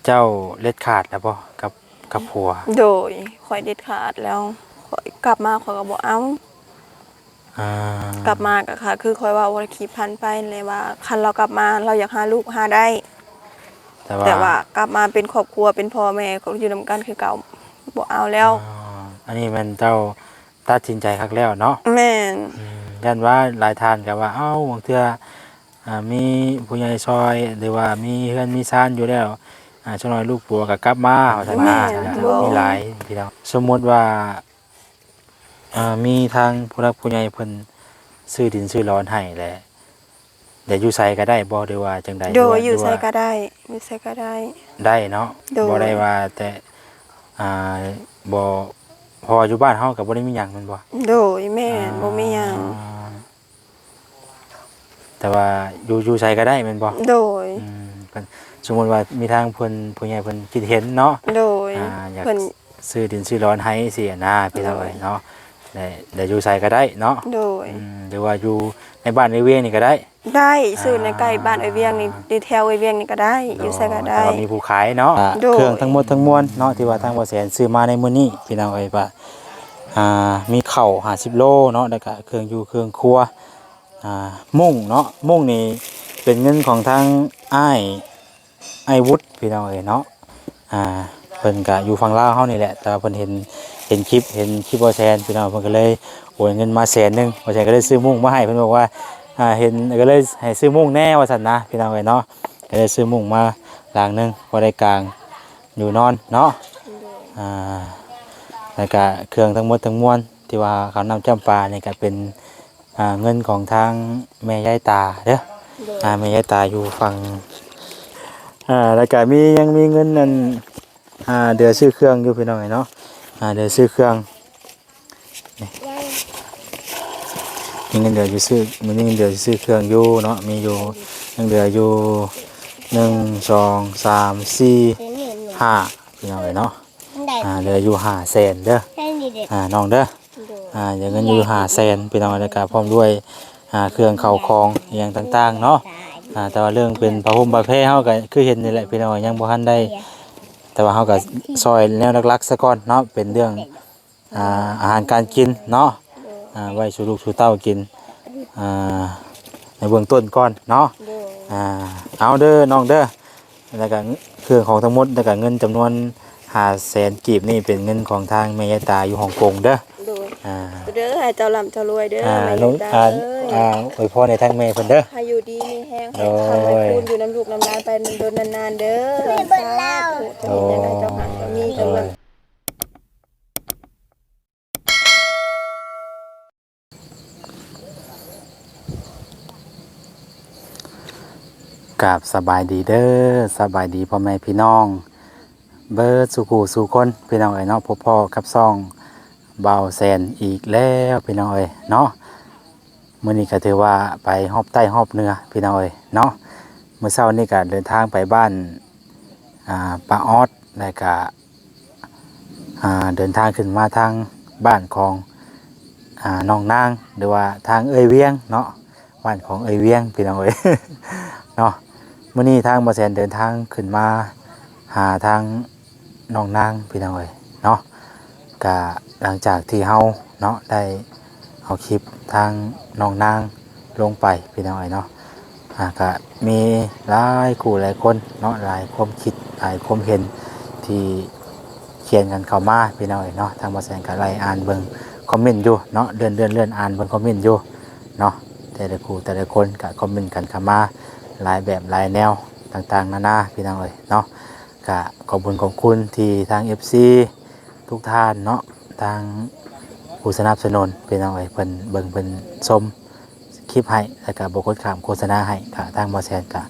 ເຈົ້າເດັດຂາດແລ້ວບໍ່ ກັບ ກັບຜົວ? ໂດຍ ຂ້ອຍເດັດຂາດແລ້ວ ຂ້ອຍກັບມາຂ້ອຍກໍບໍ່ເອົາ. ອ່າ ກັບມາກໍຄືຂ້ອຍເວົ້າໃນຄລິບຜ່ານໄປນັ້ນແຫຼະວ່າ ຄັນລາວກັບມາລາວຢາກຫາລູກຫາໄດ້ ແຕ່ວ່າ ແຕ່ວ່າກັບມາເປັນຄອບຄົວ ເປັນພໍ່ແມ່ ກໍຢູ່ນຳກັນຄືເກົ່າ ບໍ່ເອົາແລ້ວ. ອ່າ ອັນນີ້ແມ່ນເຈົ້າຕັດສິນໃຈຄັກແລ້ວເນາະ? ແມ່ນ. ອືມ ຢ້ານວ່າຫຼາຍທ່ານກໍວ່າ ເອົ້າ ບາງເທື່ອ ອ່າ ມີຜູ້ໃຫຍ່ຊ່ອຍ ຫຼືວ່າມີເຮືອນມີຊານຢູ່ແລ້ວ ອ່າ ຈັກໜ້ອຍລູກຜົວກໍກັບມາ ວ່າຊັ້ນນະ. ແມ່ນ. ມີຫຼາຍພີ່ນ້ອງ ສົມມຸດວ່າ ອ່າ ມີທາງຜູ້ຫຼັກຜູ້ໃຫຍ່ເພິ່ນຊື້ດິນຊື້ດອນໃຫ້ແຫຼະ ແລ້ວຢູ່ໃສກໍໄດ້ບໍ່ ຫຼືວ່າຈັ່ງໃດ? ໂດຍ ຫຼືວ່າ ຢູ່ໃສກໍໄດ້ ຢູ່ໃສກໍໄດ້. ໄດ້ເນາະ? ໂດຍ. ບໍ່ໄດ້ວ່າແຕ່ ອ່າ ບໍ່ ເພາະວ່າຢູ່ບ້ານເຮົາກໍບໍ່ໄດ້ມີຫຍັງແມ່ນບໍ່? ໂດຍ ແມ່ນ. ອ່າ ບໍ່ມີຫຍັງ. ແຕ່ວ່າຢູ່ ຢູ່ໃສກໍໄດ້ແມ່ນບໍ່? ໂດຍ. ອືມ ກໍສົມມຸດວ່າມີທາງເພິ່ນ ຜູ້ໃຫຍ່ເພິ່ນຄິດເຫັນເນາະ? ໂດຍ. ອ່າ ຢາກ ເພິ່ນ ຊື້ດິນຊື້ດອນໃຫ້ຊີ້ນະ ພີ່ນ້ອງເອີຍເນາະ. ໂດຍ. ແລ້ວ ແລ້ວຢູ່ໃສກໍໄດ້ເນາະ? ໂດຍ. ອືມ ຫຼືວ່າຢູ່ໃນບ້ານໃນວຽງນີ້ກໍໄດ້? ໄດ້ ຊື້ໃນໃກ້ ອ່າ ບ້ານເອື້ອຍວຽງນີ້ ຢູ່ແຖວເອື້ອຍວຽງນີ້ກໍໄດ້. ໂດຍ. ຢູ່ໃສກໍໄດ້ ແຕ່ວ່າມີຜູ້ຂາຍເນາະ. ໂດຍ. ເຄື່ອງທັງໝົດທັງມວນເນາະ ທີ່ວ່າທາງບໍ່ແສນຊື້ມາໃນມື້ນີ້ ພີ່ນ້ອງເອີຍ ວ່າ ອ່າ ມີເຂົ້າຫ້າສິບໂລເນາະ ແລ້ວກະເຄື່ອງຢູ່ເຄື່ອງຄົວ ອ່າ ມຸ້ງເນາະ. ມຸ້ງນີ້ເປັນເງິນຂອງທາງອ້າຍ ອ້າຍວຸດ ພີ່ນ້ອງເອີຍເນາະ. ອ່າ ເພິ່ນກະຢູ່ຝັ່ງລາວເຮົານີ້ແຫຼະ ແຕ່ວ່າເພິ່ນເຫັນ ເຫັນຄລິບ ເຫັນຄລິບບໍ່ແສນ ພີ່ນ້ອງ ເພິ່ນກໍເລີຍໂອນເງິນມາແສນໜຶ່ງ ບໍ່ແສນກໍເລີຍຊື້ມຸ້ງມາໃຫ້. ເພິ່ນບອກວ່າ ອ່າ ເຫັນ ກໍເລີຍໃຫ້ຊື້ມຸ້ງແດ່ວ່າຊັ້ນນະ ພີ່ນ້ອງເອີຍເນາະ. ກໍເລີຍຊື້ມຸ້ງມາຫຼັງໜຶ່ງ ພໍໄດ້ກາງຢູ່ນອນເນາະ. ໂດຍ. ອ່າ ແລ້ວກະເຄື່ອງທັງໝົດທັງມວນ ທີ່ວ່າເຂົ້ານ້ຳຈ້ຳປານີ້ກໍເປັນ ອ່າ ເງິນຂອງທາງແມ່ຍາຍຕາເດີ. ໂດຍ. ອ່າ ແມ່ຍາຍຕາຢູ່ຝັ່ງ ອ່າ ແລ້ວກະມີ ຍັງມີເງິນນັ້ນ ອ່າ ເຫຼືອຊື້ເຄື່ອງຢູ່ ພີ່ນ້ອງເອີຍເນາະ. ອ່າ ເຫຼືອຊື້ເຄື່ອງ ນີ້ ມີເງິນເດືອນຢູ່ຊື້ ມີເງິນເດືອນຊື້ເຄື່ອງຢູ່ເນາະ ມີຢູ່ ຍັງເຫຼືອຢູ່ ໜຶ່ງ ສອງ ສາມ ສີ່ ຫ້າ ພີ່ນ້ອງເອີຍເນາະ. ອ່າ ເຫຼືອຢູ່ຫ້າແສນເດີ ອ່າ ນ້ອງເດີ. ໂດຍ. ອ່າ ເຫຼືອເງິນຢູ່ຫ້າແສນ ພີ່ນ້ອງ ແລ້ວກະພ້ອມດ້ວຍ ອ່າ ເຄື່ອງເຂົ້າຂອງອີ່ຫຍັງຕ່າງໆເນາະ. ອ່າ ແຕ່ວ່າເລື່ອງເປັນຜ້າຫົ່ມຜ້າແພເຮົາກະຄືເຫັນນີ້ແຫຼະ ພີ່ນ້ອງ ຍັງບໍ່ທັນໄດ້ ແຕ່ວ່າເຮົາກະຊ່ອຍແນວຫຼັກໆຊະກ່ອນເນາະ ເປັນເລື່ອງ ອ່າ ອາຫານການກິນເນາະ ໂດຍ ອ່າ ໄວ້ສູ່ລູກສູ່ເຕົ້າກິນ ອ່າ ໃນເບື້ອງຕົ້ນກ່ອນເນາະ. ໂດຍ. ອ່າ ເອົາເດີນ້ອງເດີ ແລ້ວກະເຄື່ອງຂອງທັງໝົດ ແລ້ວກະເງິນຈຳນວນຫ້າແສນກີບນີ້ ເປັນເງິນຂອງທາງແມ່ຍາຍຕາຢູ່ຮົອງກົງເດີ. ໂດຍ. ອ່າ ເດີ ໃຫ້ເຈົ້າລ່ຳເຈົ້າລວຍເດີ ອ່າ ແມ່ຍາຍຕາ ອ່າ ເອີຍ ອ່າ ອວຍພອນໃຫ້ທາງແມ່ເພິ່ນເດີ ໃຫ້ຢູ່ດີມີແຮງ ໂດຍ ໃຫ້ຄ້ຳໃຫ້ຄູນ ຢູ່ນຳລູກນຳຫຼານໄປດົນໆນານໆເດີ. ສາທຸ. ໂດຍ. ເຈົ້າຫາກມີ ໂດຍ ກຳລັງ ກາບສະບາຍດີເດີ ສະບາຍດີພໍ່ແມ່ພີ່ນ້ອງເບິດສູ່ຜູ້ສູ່ຄົນ ພີ່ນ້ອງເອີຍເນາະ. ພົບພໍ້ກັບຊ່ອງບ່າວແສນອີກແລ້ວ ພີ່ນ້ອງເອີຍເນາະ. ມື້ນີ້ກໍຖືວ່າໄປຮອບໃຕ້ຮອບເໜືອ ພີ່ນ້ອງເອີຍເນາະ. ມື້ເຊົ້ານີ້ກໍເດີນທາງໄປບ້ານ ອ່າ ປ້າອອດ ແລ້ວກະ ອ່າ ເດີນທາງຂຶ້ນມາທາງບ້ານຂອງ ອ່າ ນ້ອງນາງ ຫຼືວ່າທາງເອື້ອຍວຽງເນາະ ບ້ານຂອງເອື້ອຍວຽງ ພີ່ນ້ອງເອີຍເນາະ. ມື້ນີ້ທາງບ່າວແສນເດີນທາງຂຶ້ນມາຫາທາງນ້ອງນາງ ພີ່ນ້ອງເອີຍເນາະ. ກະຫຼັງຈາກທີ່ເຮົາເນາະ ໄດ້ເອົາຄລິບທາງນ້ອງນາງລົງໄປ ພີ່ນ້ອງເອີຍເນາະ ອ່າ ກະມີຫຼາຍຄູ່ຫຼາຍຄົນເນາະ ຫຼາຍຄວາມຄິດຫຼາຍຄວາມເຫັນທີ່ຂຽນກັນເຂົ້າມາ ພີ່ນ້ອງເອີຍເນາະ. ທາງບ່າວແສນກະໄລ່ອ່ານເບິ່ງຄອມເມັນຢູ່ເນາະ ເລື່ອນໆໆ ອ່ານເບິ່ງຄອມເມັນຢູ່ເນາະ. ແຕ່ລະຄູ່ແຕ່ລະຄົນກະຄອມເມັນກັນເຂົ້າມາຫຼາຍແບບຫຼາຍແນວຕ່າງໆນານາ ພີ່ນ້ອງເອີຍເນາະ. ກະຂອບບຸນຂອບຄຸນທີ່ທາງເອັຟຊີ ທຸກທ່ານເນາະ ທາງຜູ້ສະໜັບສະໜູນ ພີ່ນ້ອງເອີຍ ເພິ່ນເບິ່ງເພິ່ນຊົມຄລິບໃຫ້ ແລ້ວກະບໍ່ກົດຂ້າມໂຄສະນາໃຫ້ ກະທາງບ່າວແສນກະ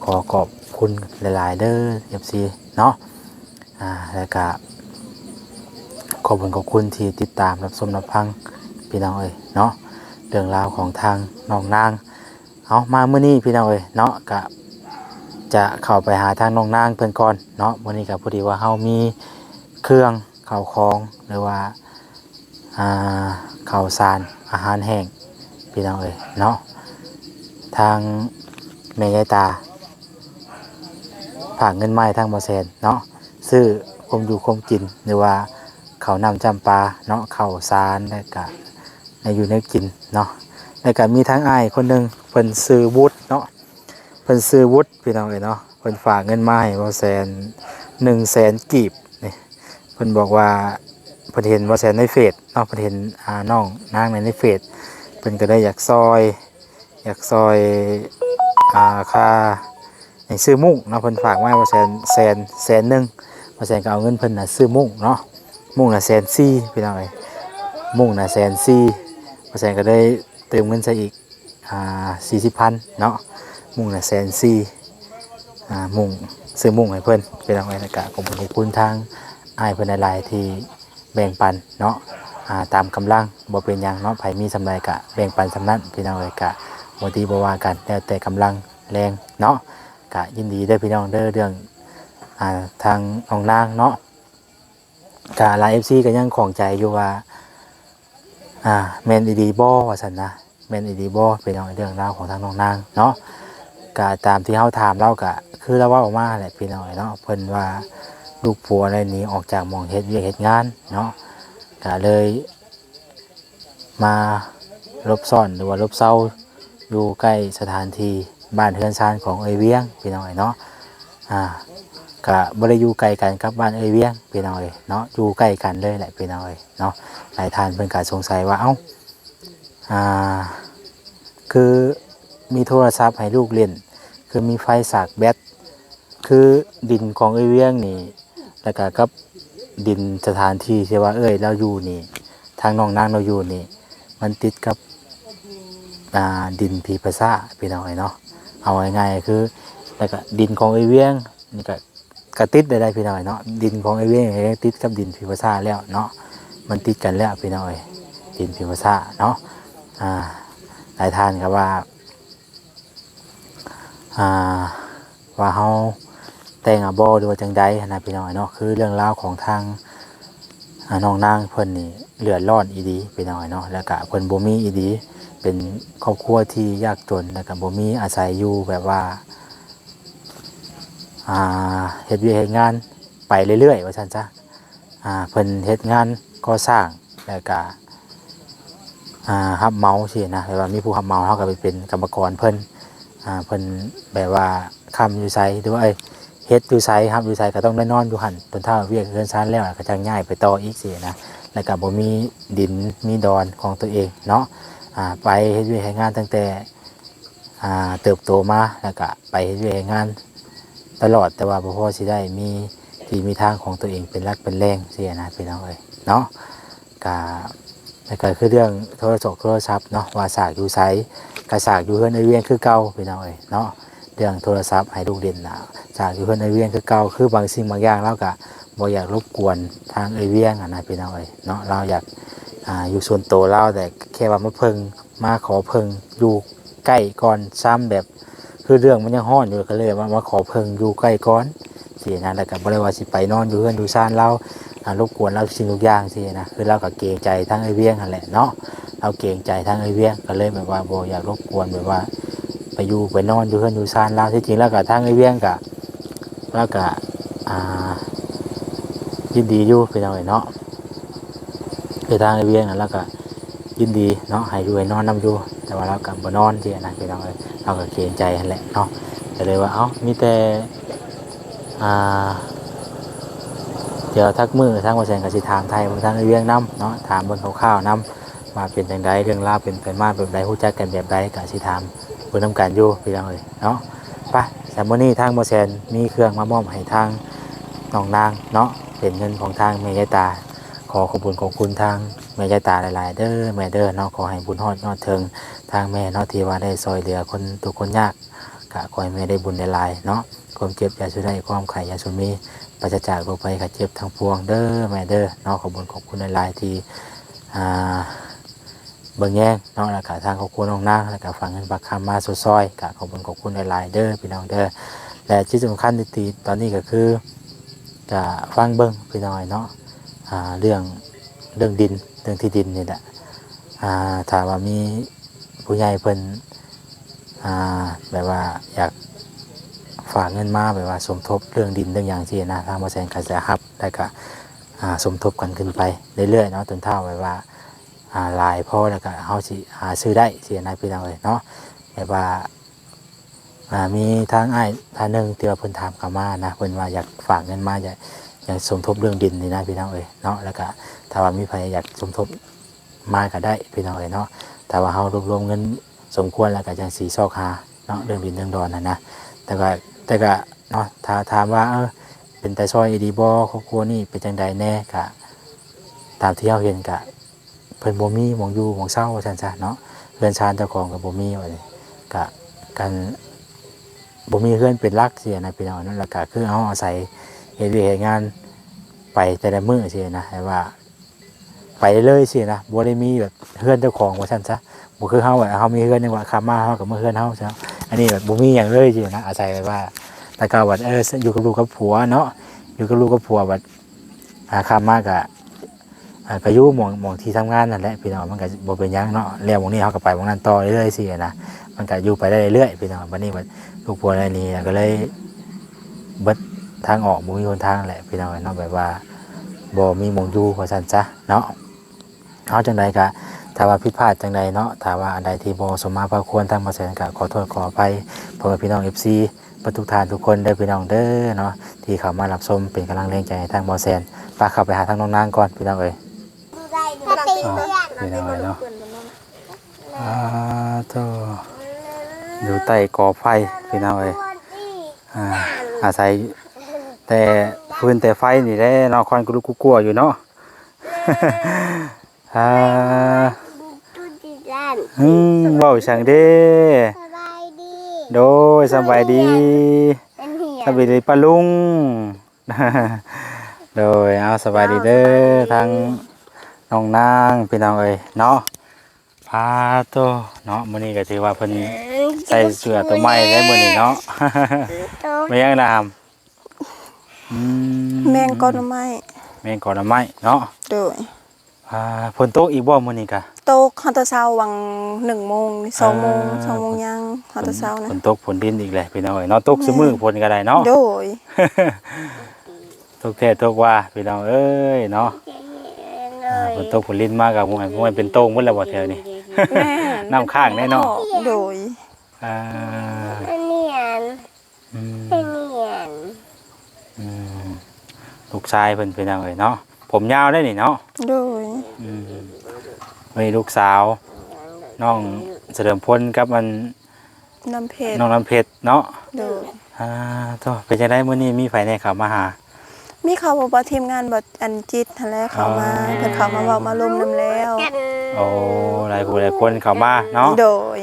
ຂໍຂອບຄຸນຫຼາຍໆເດີ ເອັຟຊີເນາະ. ອ່າ ແລ້ວກະຂອບບຸນຂອບຄຸນທີ່ຕິດຕາມຮັບຊົມຮັບຟັງ ພີ່ນ້ອງເອີຍເນາະ ເລື່ອງລາວຂອງທາງນ້ອງນາງ. ເອົາ ມາມື້ນີ້ ພີ່ນ້ອງເອີຍເນາະ ກະຈະເຂົ້າໄປຫາທາງນ້ອງນາງເພິ່ນກ່ອນເນາະ. ມື້ນີ້ກະພໍດີວ່າເຮົາມີເຄື່ອງ ເຂົ້າຂອງ ຫຼືວ່າ ອ່າ ເຂົ້າສານ ອາຫານແຫ້ງ ພີ່ນ້ອງເອີຍເນາະ. ທາງແມ່ຍາຍຕາ ຝາກເງິນມາໃຫ້ທາງບໍ່ແສນເນາະ ຊື້ຄວາມຢູ່ຄວາມກິນ ຫຼືວ່າເຂົ້ານ້ຳຈ້ຳປາເນາະ ເຂົ້າສານ ແລ້ວກະແນວຢູ່ແນວກິນເນາະ. ແລ້ວກະມີທາງອ້າຍຄົນໜຶ່ງ ເພິ່ນຊື່ວຸດເນາະ ເພິ່ນຊື່ວຸດ ພີ່ນ້ອງເອີຍເນາະ ເພິ່ນຝາກເງິນມາໃຫ້ບໍ່ແສນ ໜຶ່ງແສນກີບນີ້. ເພິ່ນບອກວ່າເພິ່ນເຫັນບໍ່ແສນໃນເຟສເນາະ ເພິ່ນເຫັນ ອ່າ ນ້ອງນາງໃນເຟສ ເພິ່ນກໍເລີຍຢາກຊ່ອຍ ຢາກຊ່ອຍ ອ່າ ຄ່າ ໃຫ້ຊື້ມຸ້ງເນາະ ເພິ່ນຝາກມາໃຫ້ບໍ່ແສນ ແສນ ແສນໜຶ່ງ ບໍ່ແສນກໍເອົາເງິນເພິ່ນນະຊື້ມຸ້ງເນາະ ມຸ້ງນະແສນສີ່ ພີ່ນ້ອງເອີຍ ມຸ້ງນະແສນສີ່ ບໍ່ແສນກໍເລີຍເຕີມເງິນໃສ່ອີກ ອ່າ ສີ່ສິບພັນເນາະ ມຸ້ງນະແສນສີ່ ອ່າ ມຸ້ງ ຊື້ມຸ້ງໃຫ້ເພິ່ນ ພີ່ນ້ອງເອີຍ. ແລ້ວກະຂອບຄຸນຂອບຄຸນທາງອ້າຍເພິ່ນຫຼາຍໆທີ່ແບ່ງປັນເນາະ ອ່າ ຕາມກຳລັງ ບໍ່ເປັນຫຍັງເນາະ ໃຜມີສ່ຳໃດກະແບ່ງປັນສ່ຳນັ້ນ ພີ່ນ້ອງເອີຍ. ກະບໍ່ຕີບໍ່ວ່າກັນ ແລ້ວແຕ່ກຳລັງແຮງເນາະ. ກະຍິນດີເດີພີ່ນ້ອງເດີ ເລື່ອງ ອ່າ ທາງນ້ອງນາງເນາະ ກະຫຼາຍເອັຟຊີກໍຍັງຂ້ອງໃຈຢູ່ວ່າ ອ່າ ແມ່ນອີ່ຫຼີບໍ່ ວ່າຊັ້ນນະ ແມ່ນອີ່ຫຼີບໍ່ ພີ່ນ້ອງ ເລື່ອງລາວຂອງທາງນ້ອງນາງເນາະ. ກະຕາມທີ່ເຮົາຖາມລາວ ກະຄືລາວເວົ້າມາແຫຼະ ພີ່ນ້ອງເອີຍເນາະ ເພິ່ນວ່າລູກຜົວໄດ້ໜີອອກຈາກໝ່ອງເຮັດວຽກເຮັດງານເນາະ ກະເລີຍມາຫຼົບຊ່ອນ ຫຼືວ່າຫຼົບເຊົາຢູ່ໃກ້ສະຖານທີ່ບ້ານເຮືອນຊານຂອງເອື້ອຍວຽງ ພີ່ນ້ອງເອີຍເນາະ. ອ່າ ກະບໍ່ໄດ້ຢູ່ໄກກັນກັບບ້ານເອື້ອຍວຽງ ພີ່ນ້ອງເອີຍເນາະ ຢູ່ໃກ້ກັນເລີຍແຫຼະ ພີ່ນ້ອງເອີຍເນາະ. ຫຼາຍທ່ານເພິ່ນກະສົງໄສວ່າ ເອົ້າ ອ່າ ຄືມີໂທລະສັບໃຫ້ລູກຫຼິ້ນ ຄືມີໄຟສາກແບັດ ຄືດິນຂອງເອື້ອຍວຽງນີ້ ແລ້ວກະກັບດິນສະຖານທີ່ທີ່ວ່າເອື້ອຍລາວຢູ່ນີ້ ທາງນ້ອງນາງລາວຢູ່ນີ້ ມັນຕິດກັບ ອ່າ ດິນຜີປາສາດ ພີ່ນ້ອງເອີຍເນາະ. ເອົາງ່າຍໆຄື ແລ້ວກະດິນຂອງເອື້ອຍວຽງນີ້ກະ ກະຕິດໄດ້ ພີ່ນ້ອງເອີຍເນາະ ດິນຂອງເອື້ອຍວຽງນີ້ຕິດກັບດິນຜີປາສາດແລ້ວເນາະ ມັນຕິດກັນແລ້ວ ພີ່ນ້ອງເອີຍ ດິນຜີປາສາດເນາະ. ອ່າ ຫຼາຍທ່ານກໍວ່າ ອ່າ ວ່າເຮົາແຕ່ງເອົາບໍ່ ຫຼືວ່າຈັ່ງໃດຫັ້ນນະ ພີ່ນ້ອງເນາະ. ຄືເລື່ອງລາວຂອງທາງ ອ່າ ນ້ອງນາງເພິ່ນນີ້ເດືອດຮ້ອນອີ່ຫຼີ ພີ່ນ້ອງເນາະ ແລ້ວກະເພິ່ນບໍ່ມີອີ່ຫຼີ ເປັນຄອບຄົວທີ່ຍາກຈົນ ແລ້ວກະບໍ່ມີ ອາໄສຢູ່ແບບວ່າ ອ່າ ເຮັດວຽກເຮັດງານໄປເລື້ອຍໆ ວ່າຊັ້ນຊະ. ອ່າ ເພິ່ນເຮັດງານກໍ່ສ້າງ ແລ້ວກະ ອ່າ ຮັບເໝົາຊີ້ນະ ແບບວ່າມີຜູ້ຮັບເໝົາ ເຮົາກໍໄປເປັນກຳມະກອນເພິ່ນ ອ່າ ເພິ່ນແບບວ່າຄ້ຳຢູ່ໃສ ຫຼືວ່າ ເອີຍ ເຮັດຢູ່ໃສ ຮັບຢູ່ໃສ ກໍຕ້ອງໄດ້ນອນຢູ່ຫັ້ນ ຈົນຖ້າວຽກເຮືອນຊານແລ້ວ ກໍຈັ່ງຍ້າຍໄປຕໍ່ອີກຊີ້ນະ. ແລ້ວກໍບໍ່ມີດິນມີດອນຂອງຕົວເອງເນາະ ອ່າ ໄປເຮັດວຽກເຮັດງານຕັ້ງແຕ່ ອ່າ ເຕີບໂຕມາ ແລ້ວກະໄປເຮັດວຽກເຮັດງານຕະຫຼອດ ແຕ່ວ່າບໍ່ພໍຊິໄດ້ມີທີ່ມີທາງຂອງຕົວເອງເປັນຫຼັກເປັນແຫຼ່ງຊີ້ນະ ພີ່ນ້ອງເອີຍເນາະ. ກະ ແລ້ວກະຄືເລື່ອງໂທລະສົກໂທລະສັບເນາະ ວ່າສາກຢູ່ໃສ ກະສາກຢູ່ເຮືອນເອື້ອຍວຽງຄືເກົ່າ ພີ່ນ້ອງເອີຍເນາະ. ເລື່ອງໂທລະສັບໃຫ້ລູກຫຼິ້ນນະ ສາກຢູ່ເຮືອນເອື້ອຍວຽງຄືເກົ່າ ຄືບາງສິ່ງບາງຢ່າງລາວກະບໍ່ຢາກລົບກວນທາງເອື້ອຍວຽງຫັ້ນນະ ພີ່ນ້ອງເອີຍເນາະ. ລາວຢາກ ອ່າ ຢູ່ສ່ວນໂຕລາວ ແຕ່ແຄ່ວ່າມາເພິ່ງ ມາຂໍເພິ່ງຢູ່ໃກ້ກ່ອນ ຊ້ຳແບບ ຄືເລື່ອງມັນຍັງຮ້ອນຢູ່ ກໍເລີຍວ່າມາຂໍເພິ່ງຢູ່ໃກ້ກ່ອນຊີ້ນະ. ແລ້ວກໍບໍ່ໄດ້ວ່າຊິໄປນອນຢູ່ເຮືອນຢູ່ຊານລາວ ອ່າ ລົບກວນລາວທຸກສິ່ງທຸກຢ່າງຊີ້ນະ. ຄືລາວກໍເກງໃຈທາງເອື້ອຍວຽງຫັ້ນແຫຼະເນາະ ລາວເກງໃຈທາງເອື້ອຍວຽງ ກໍເລີຍແບບວ່າບໍ່ຢາກລົບກວນ ແບບວ່າໄປຢູ່ໄປນອນຢູ່ເຮືອນຢູ່ຊານລາວ. ທີ່ຈິງແລ້ວກໍທາງເອື້ອຍວຽງກໍ ລາວກະ ອ່າ ຍິນດີຢູ່ ພີ່ນ້ອງເອີຍເນາະ. ຄືທາງອ້າຍວຽງນັ້ນ ລາວກະຍິນດີເນາະ ໃຫ້ຢູ່ໃຫ້ນອນນຳຢູ່ ແຕ່ວ່າລາວກະບໍ່ນອນຊີ້ນະ ພີ່ນ້ອງເອີຍ. ລາວກະເກງໃຈຫັ້ນແຫຼະເນາະ ກະເລີຍວ່າ ເອົ້າ ມີແຕ່ ອ່າ ດຽວຈັກມື້ທາງບ່າວແສນກະຊິຖາມໄຖ່ເບິ່ງທາງອ້າຍວຽງນຳເນາະ ຖາມເບິ່ງຄ່າວໆນຳ ວ່າເປັນຈັ່ງໃດ ເລື່ອງລາວເປັນໄປມາແບບໃດ ຮູ້ຈັກກັນແບບໃດ ກະຊິຖາມເບິ່ງນຳກັນຢູ່ ພີ່ນ້ອງເອີຍເນາະ. ໄປ ສຳ ມື້ນີ້ທາງບ່າວແສນມີເຄື່ອງມາມອບໃຫ້ທາງນ້ອງນາງເນາະ ເປັນເງິນຂອງທາງແມ່ຍາຍຕາ. ຂໍຂອບບຸນຂອບຄຸນທາງແມ່ຍາຍຕາຫຼາຍໆເດີແມ່ເດີເນາະ. ຂໍໃຫ້ບຸນຮອດຍອດເຖິງທາງແມ່ເນາະ ທີ່ວ່າໄດ້ຊ່ອຍເຫຼືອຄົນທຸກຄົນຍາກ ກະຂໍໃຫ້ແມ່ໄດ້ບຸນຫຼາຍໆເນາະ. ຄວາມເຈັບຢ່າສູ່ໄດ້ ຄວາມໄຂ້ຢ່າສູ່ມີ ປາສະຈາກໂລກໄພໄຂ້ເຈັບທັງປວງເດີແມ່ເດີເນາະ. ຂອບບຸນຂອບຄຸນຫຼາຍໆທີ່ ອ່າ ເບິ່ງແຍງເນາະ ແລ້ວກະທາງຄອບຄົວນ້ອງນາງ ແລ້ວກະຝາກເງິນຝາກຄຳມາຊົດຊ່ອຍ ກະຂອບຄຸນຂອບຄຸນຫຼາຍໆເດີພີ່ນ້ອງເດີ. ແລະທີ່ສຳຄັນທີ່ຕອນນີ້ກະຄື ກະຟັງເບິ່ງພີ່ນ້ອງເນາະ ອ່າ ເລື່ອງ ເລື່ອງດິນ ເລື່ອງທີ່ດິນນີ້ແຫຼະ ອ່າ ຖ້າວ່າມີຜູ້ໃຫຍ່ເພິ່ນ ອ່າ ແບບວ່າຢາກຝ ຝາກເງິນມາ ແບບວ່າສົມທົບເລື່ອງດິນເລື່ອງຫຍັງຊີ້ນະ ທາງບໍ່ແສນກໍຈະຮັບ ແລ້ວກໍ ອ່າ ສົມທົບກັນຂຶ້ນໄປເລື້ອຍໆເນາະ ຈົນເທົ່າແບບວ່າ ອ່າ ຫຼາຍພໍ ແລ້ວກໍເຮົາຊິຫາຊື້ໄດ້ຊີ້ນະ ພີ່ນ້ອງເອີຍເນາະ. ແບບວ່າ ອ່າ ມີທາງອ້າຍທ່ານໜຶ່ງທີ່ວ່າເພິ່ນຖາມເຂົ້າມານະ ເພິ່ນວ່າຢາກຝາກເງິນມາ ຢາກ ຢາກສົມທົບເລື່ອງດິນນີ້ນະ ພີ່ນ້ອງເອີຍເນາະ. ແລ້ວກໍຖ້າວ່າມີໃຜຢາກສົມທົບມາກໍໄດ້ ພີ່ນ້ອງເອີຍເນາະ. ຖ້າວ່າເຮົາລວບລວມເງິນສົມຄວນແລ້ວ ກໍຈັ່ງຊິຊອກຫາເນາະ ເລື່ອງດິນເລື່ອງດອນຫັ້ນນະ. ແຕ່ກໍ ແຕ່ກໍເນາະ ຖ້າຖາມວ່າ ເອີ ເປັນຕາຊ່ອຍອີ່ຫຼີບໍ່ ຄອບຄົວນີ້ເປັນຈັ່ງໃດແດ່ ກໍຕາມທີ່ເຮົາເຫັນ ກໍ ເພິ່ນບໍ່ມີໝ່ອງຢູ່ໝ່ອງເຊົາວ່າຊັ້ນຊະເນາະ, ເຮືອນຊານເຈົ້າຂອງກໍບໍ່ມີ ວ່ານີ້ ກະ ກັນ ບໍ່ມີເຮືອນເປັນຫຼັກຊີ້ນະ ພີ່ນ້ອງເນາະ. ແລ້ວກະຄືເຮົາອາໄສເຮັດວຽກເຮັດງານໄປແຕ່ລະມື້ຊີ້ນະ ແບບວ່າໄປເລື້ອຍຊີ້ນະ, ບໍ່ໄດ້ມີແບບເຮືອນເຈົ້າຂອງວ່າຊັ້ນຊະ. ບໍ່ຄືເຮົາ ເຮົາມີເຮືອນ ຈັ່ງວ່າຂ້າມມາເຮົາກໍເມືອເຮືອນເຮົາຊະ. ອັນນີ້ແບບບໍ່ມີຫຍັງເລີຍຊີ້ນະ, ອາໄສແບບວ່າ ແຕ່ເກົ່າແບບ ເອີ ຢູ່ກັບລູກກັບຜົວເນາະ, ຢູ່ກັບລູກກັບຜົວແບບ ອ່າ ຂ້າມມາກະ ອ່າ ກະຢູ່ໝ່ອງ ໝ່ອງທີ່ທຳງານນັ້ນແຫຼະ ພີ່ນ້ອງ, ມັນກະບໍ່ເປັນຫຍັງເນາະ. ແລ້ວໝ່ອງນີ້ເຮົາກະໄປໝ່ອງນັ້ນຕໍ່ເລື້ອຍໆຊີ້ນະ, ມັນກະຢູ່ໄປໄດ້ເລື້ອຍໆ ພີ່ນ້ອງ. ບັດນີ້ບັດລູກຜົວໄດ້ໜີ ກະເລີຍເບິດທາງອອກ ບໍ່ມີຫົນທາງແຫຼະ ພີ່ນ້ອງເນາະ, ແບບວ່າບໍ່ມີໝ່ອງຢູ່ວ່າຊັ້ນຊະເນາະ. ເອົາ ຈັ່ງໃດກະ ຖ້າວ່າຜິດພາດຈັ່ງໃດເນາະ, ຖ້າວ່າອັນໃດທີ່ບໍ່ສົມມາພາຄວນ ທາງບ່າວແສນກະຂໍໂທດຂໍອະໄພ ພໍ່ແມ່ພີ່ນ້ອງເອັຟຊີ ເບິດທຸກທ່ານທຸກຄົນເດີ ພີ່ນ້ອງເດີເນາະ ທີ່ເຂົ້າມາຮັບຊົມເປັນກຳລັງແຮງໃຈໃຫ້ທາງບ່າວແສນ. ປະ ເຂົ້າໄປຫາທາງນ້ອງນາງກ່ອນ ພີ່ນ້ອງເອີຍ. ອ່າ ພີ່ນ້ອງເອີຍເນາະ ອ່າ ໂທ້ ຢູ່ໃຕ້ກໍໄຟ ພີ່ນ້ອງເອີຍ. ອ່າ ອາໄສແຕ່ຟືນແຕ່ໄຟນີ້ແຫຼະເນາະ, ຄວັນກະລຸກກຸກົວຢູ່ເນາະ. ອ່າ ອືມ ເວົ້າຫຍັງເດ້? ສະບາຍດີ. ໂດຍ ສະບາຍດີ. ສະບາຍດີປ້າລຸງ. ໂດຍ ເອົາ ສະບາຍດີເດີ ເອົາ ສະບາຍດີ ທາງນ້ອງນາງ ພີ່ນ້ອງເອີຍເນາະ. ປາໂຕເນາະ, ມື້ນີ້ກໍຖືວ່າເພິ່ນ ເອີ ໃສ່ເສື້ອໂຕໃໝ່ໄດ້ມື້ນີ້ເນາະ. ໂຕ ແມ່ນຫຍັງນະ? ອືມ ແມງກໍໜໍ່ໄມ້ ແມງກໍໜໍ່ໄມ້ເນາະ. ໂດຍ ອ່າ ຝົນຕົກອີກບໍ່ມື້ນີ້ກະ? ຕົກ ຮອດແຕ່ເຊົ້າຫວ່າງໜຶ່ງໂມງ ສອງໂມງ ເອີ ສອງໂມງຍ່າງ ຮອດແຕ່ເຊົ້ານະ. ຝົນຕົກຝົນດິນອີກແຫຼະ ພີ່ນ້ອງເອີຍເນາະ, ຕົກຊຸມື້ ແມ່ນ ຝົນກໍໄດ້ເນາະ. ໂດຍ ຕົກແທ້ຕົກວ່າ ພີ່ນ້ອງເອີຍເນາະ. ໂດຍ ອ່າ ຝົນຕົກຝົນລິນມາກໍ ຫ້ວຍ ຫ້ວຍເປັນໂຕ່ງໝົດແລ້ວບໍ່ແຖວນີ້? ແມ່ນ ນ້ຳຄ້າງແດ່ເນາະ. ໂດຍ ອ່າ ອັນນີ້ອັນ ອືມ ອັນນີ້ອັນ ອືມ ລູກຊາຍເພິ່ນ ພີ່ນ້ອງເອີຍເນາະ, ຜົມຍາວໄດ໋ນີ້ເນາະ. ໂດຍ ອືມ ມີລູກສາວ ນ້ອງສະເຫຼີມພົນກັບອັນ ນ້ຳເພັດ ນ້ອງນ້ຳເພັດເນາະ. ໂດຍ ອ່າ ໂທ້ ເປັນຈັ່ງໃດມື້ນີ້ ມີໃຜແດ່ເຂົ້າມາຫາ? ມີເຂົາ ບໍ່ ທີມງານ ບໍ່ ອັນຈິດຫັ້ນແຫຼະ ເຂົ້າມາ. ອໍ ເພິ່ນເຂົ້າມາເວົ້າມາລົມນຳແລ້ວ. ໂອ້ ຫຼາຍຜູ້ຫຼາຍຄົນເຂົ້າມາເນາະ. ໂດຍ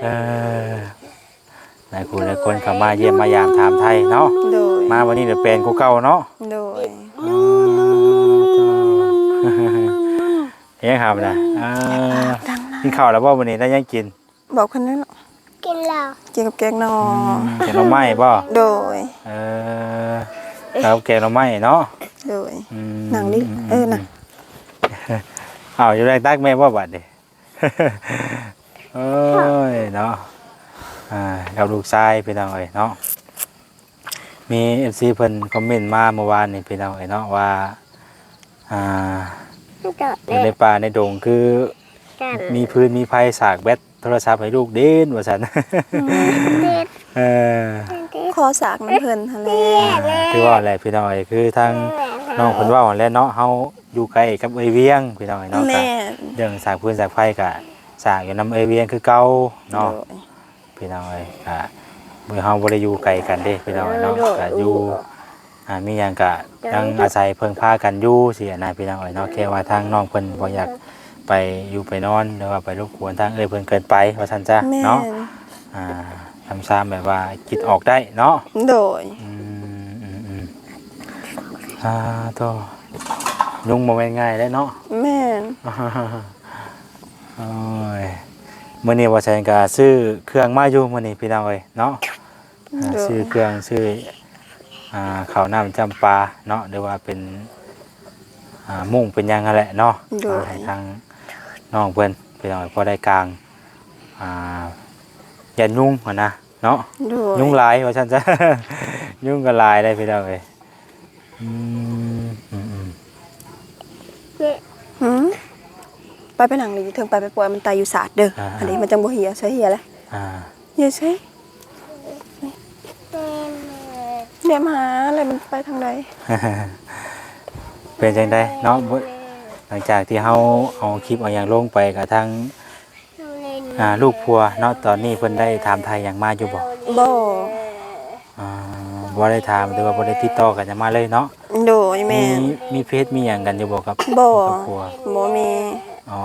ເອີ ຫຼາຍຜູ້ຫຼາຍຄົນເຂົ້າມາຢ້ຽມມາຢາມຖາມໄທເນາະ. ໂດຍ ມາວັນນີ້ລະແປນກວ່າເກົ່າເນາະ. ໂດຍ ເອີ ເຮັດຫຍັງຫາບນະ? ອ່າ ກິນເຂົ້າແລ້ວບໍ່ມື້ນີ້? ໄດ້ຫຍັງກິນ? ບອກເພິ່ນແລ້ວເນາະ ກິນແລ້ວ ກິນກັບແກງໜໍ່. ອືມ ແກງໜໍ່ໄມ້ບໍ່? ໂດຍ ເອີ ກັບແກງໜໍ່ໄມ້ເນາະ. ໂດຍ ອືມ ນັ່ງນີ້ ອືມ ເອີ ນັ່ງ ອືມ ເອົາ ຢູ່ໃນຕັກແມ່ບໍ່ບາດນີ້? ໂອ້ຍເນາະ ອ່າ ກັບລູກຊາຍ ພີ່ນ້ອງເອີຍເນາະ. ມີເອັຟຊີເພິ່ນຄອມເມັນມາເມື່ອວານນີ້ ພີ່ນ້ອງເອີຍເນາະ ວ່າ ອ່າ ຢູ່ໃນປ່າໃນດົງ ຄືມີຟືນມີໄຟສາກແບັດໂທລະສັບໃຫ້ລູກຫຼິ້ນວ່າຊັ້ນ. ອືມ ເອີ ຂໍສາກນຳເພິ່ນຫັ້ນແຫຼະ. ອ່າ ຄືວ່າແຫຼະ ພີ່ນ້ອງເອີຍ ຄືທາງນ້ອງເພິ່ນເວົ້າຫັ້ນແຫຼະເນາະ, ເຮົາຢູ່ໃກ້ກັບເອື້ອຍວຽງ ພີ່ນ້ອງເອີຍເນາະ. ແມ່ນ ກະເລື່ອງສາກຟືນສາກໄຟກະສາກຢູ່ນຳເອື້ອຍວຽງຄືເກົ່າເນາະ. ໂດຍ ພີ່ນ້ອງເອີຍ ກະເຮົາບໍ່ໄດ້ຢູ່ໄກກັນເດ້ ພີ່ນ້ອງເອີຍເນາະ. ໂດຍ ກະຢູ່ ອ່າ ມີຫຍັງກະຍັງອາໄສເພິ່ງພາກັນຢູ່ຊີ້ນະ ພີ່ນ້ອງເອີຍເນາະ. ແຄ່ວ່າທາງນ້ອງເພິ່ນບໍ່ຢາກໄປຢູ່ໄປນອນ ຫຼືວ່າໄປລົບກວນທາງເອື້ອຍເພິ່ນເກີນໄປວ່າຊັ້ນຊະເນາະ. ແມ່ນ ອ່າ ທຳຊາມແບບວ່າຄິດອອກໄດ້ເນາະ. ໂດຍ ອືມ ອືມ ອືມ ອ່າ ໂທ້ ຍຸງບໍ່ແມ່ນງ່າຍເດ້ເນາະ. ແມ່ນ ໂອ້ຍ ມື້ນີ້ບໍ່ແສນກະຊື້ເຄື່ອງມາຢູ່ມື້ນີ້ ພີ່ນ້ອງເອີຍເນາະ. ອ່າ ໂດຍ ຊື້ເຄື່ອງ ຊື້ ອ່າ ເຂົ້ານ້ຳຈ້ຳປາເນາະ ຫຼືວ່າເປັນ ອ່າ ມຸ້ງເປັນຫຍັງຫັ້ນແຫຼະເນາະ. ໂດຍ ເອົາໃຫ້ທາງນ້ອງເພິ່ນ ພີ່ນ້ອງເອີຍ ພໍໄດ້ກາງ ອ່າ ຢ້ານຍຸງຫັ້ນນະ. ເນາະ ໂດຍ ຍຸງຫຼາຍວ່າຊັ້ນຊະ ຍຸງກໍຫຼາຍເດ້ພີ່ນ້ອງເອີຍ. ອືມ ອືມ ອືມ ຫືມ ໄປ ໄປນັ່ງຢູ່ເທິງ ໄປ ໄປປ່ອຍມັນໄຕຢູ່ສາດເດີ ອ່າ ອັນນີ້ມັນຈັ່ງບໍ່ເຫຍໃສ່ເຫຍແຫຼະ ອ່າ ເຫຍໃສ່ ແນມຫາແລ້ວມັນໄປທາງໃດ? ເປັນຈັ່ງໃດເນາະ ບໍ່ ຫຼັງຈາກທີ່ເຮົາເອົາຄລິບເອົາຫຍັງລົງໄປ ກະທາງ ອ່າ ລູກຜົວເນາະ ຕອນນີ້ເພິ່ນໄດ້ຖາມໄຖ່ຫຍັງມາຢູ່ບໍ່? ບໍ່ ອ່າ ບໍ່ໄດ້ຖາມ ຫຼືວ່າບໍ່ໄດ້ຕິດຕໍ່ກັນຫຍັງມາເລີຍເນາະ? ໂດຍ ແມ່ນ ມີ ມີເຟສມີຫຍັງກັນຢູ່ບໍ່ກັບ ບໍ່ ຄອບຄົວ? ບໍ່ມີ ອໍ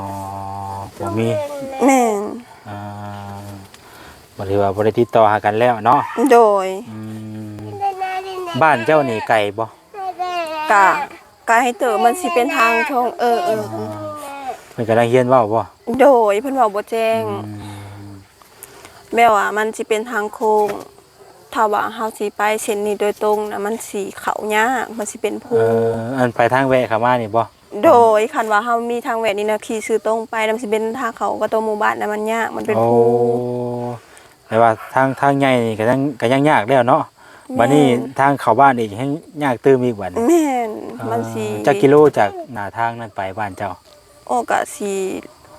ບໍ່ມີ ແມ່ນ ອ່າ ບໍ່ ຖືວ່າບໍ່ໄດ້ຕິດຕໍ່ຫາກັນແລ້ວເນາະ? ໂດຍ ອືມ ບ້ານເຈົ້ານີ້ໄກບໍ່? ກະ ກະໃຫ້ເຕີບ ມັນຊິເປັນທາງໂຄ້ງ ເອີ ເອີ ເອີ ເພິ່ນກຳລັງຮຽນເວົ້າບໍ່? ໂດຍ ເພິ່ນເວົ້າບໍ່ແຈ້ງ ອືມ ແບບວ່າມັນຊິເປັນທາງໂຄ້ງ ຖ້າວ່າເຮົາຊິໄປເສັ້ນນີ້ໂດຍຕົງນະ ມັນຊິເຂົ້າຍາກ ມັນຊິເປັນພູ ເອີ ອັນໄປທາງແວະເຂົ້າມານີ້ບໍ່? ໂດຍ ຄັນວ່າເຮົາມີທາງແວະນີ້ນະ ຂີ່ຊື່ຕົງໄປນະ ມັນຊິເປັນທາງເຂົ້າກໍຕົວໝູ່ບ້ານນະ ມັນຍາກ ມັນເປັນພູ ໂອ້ ແຕ່ວ່າທາງ ທາງໃຫຍ່ນີ້ກໍຍັງ ກໍຍັງຍາກແລ້ວເນາະ ແມ່ນ ບັດນີ້ທາງເຂົ້າບ້ານອີກແຮ່ງຍາກຕື່ມອີກບັດນີ້ ແມ່ນ ອ່າ ມັນຊິ ຈັກກິໂລຈາກໜ້າທາງນັ້ນໄປບ້ານເຈົ້າ? ໂອ້ ກະຊິ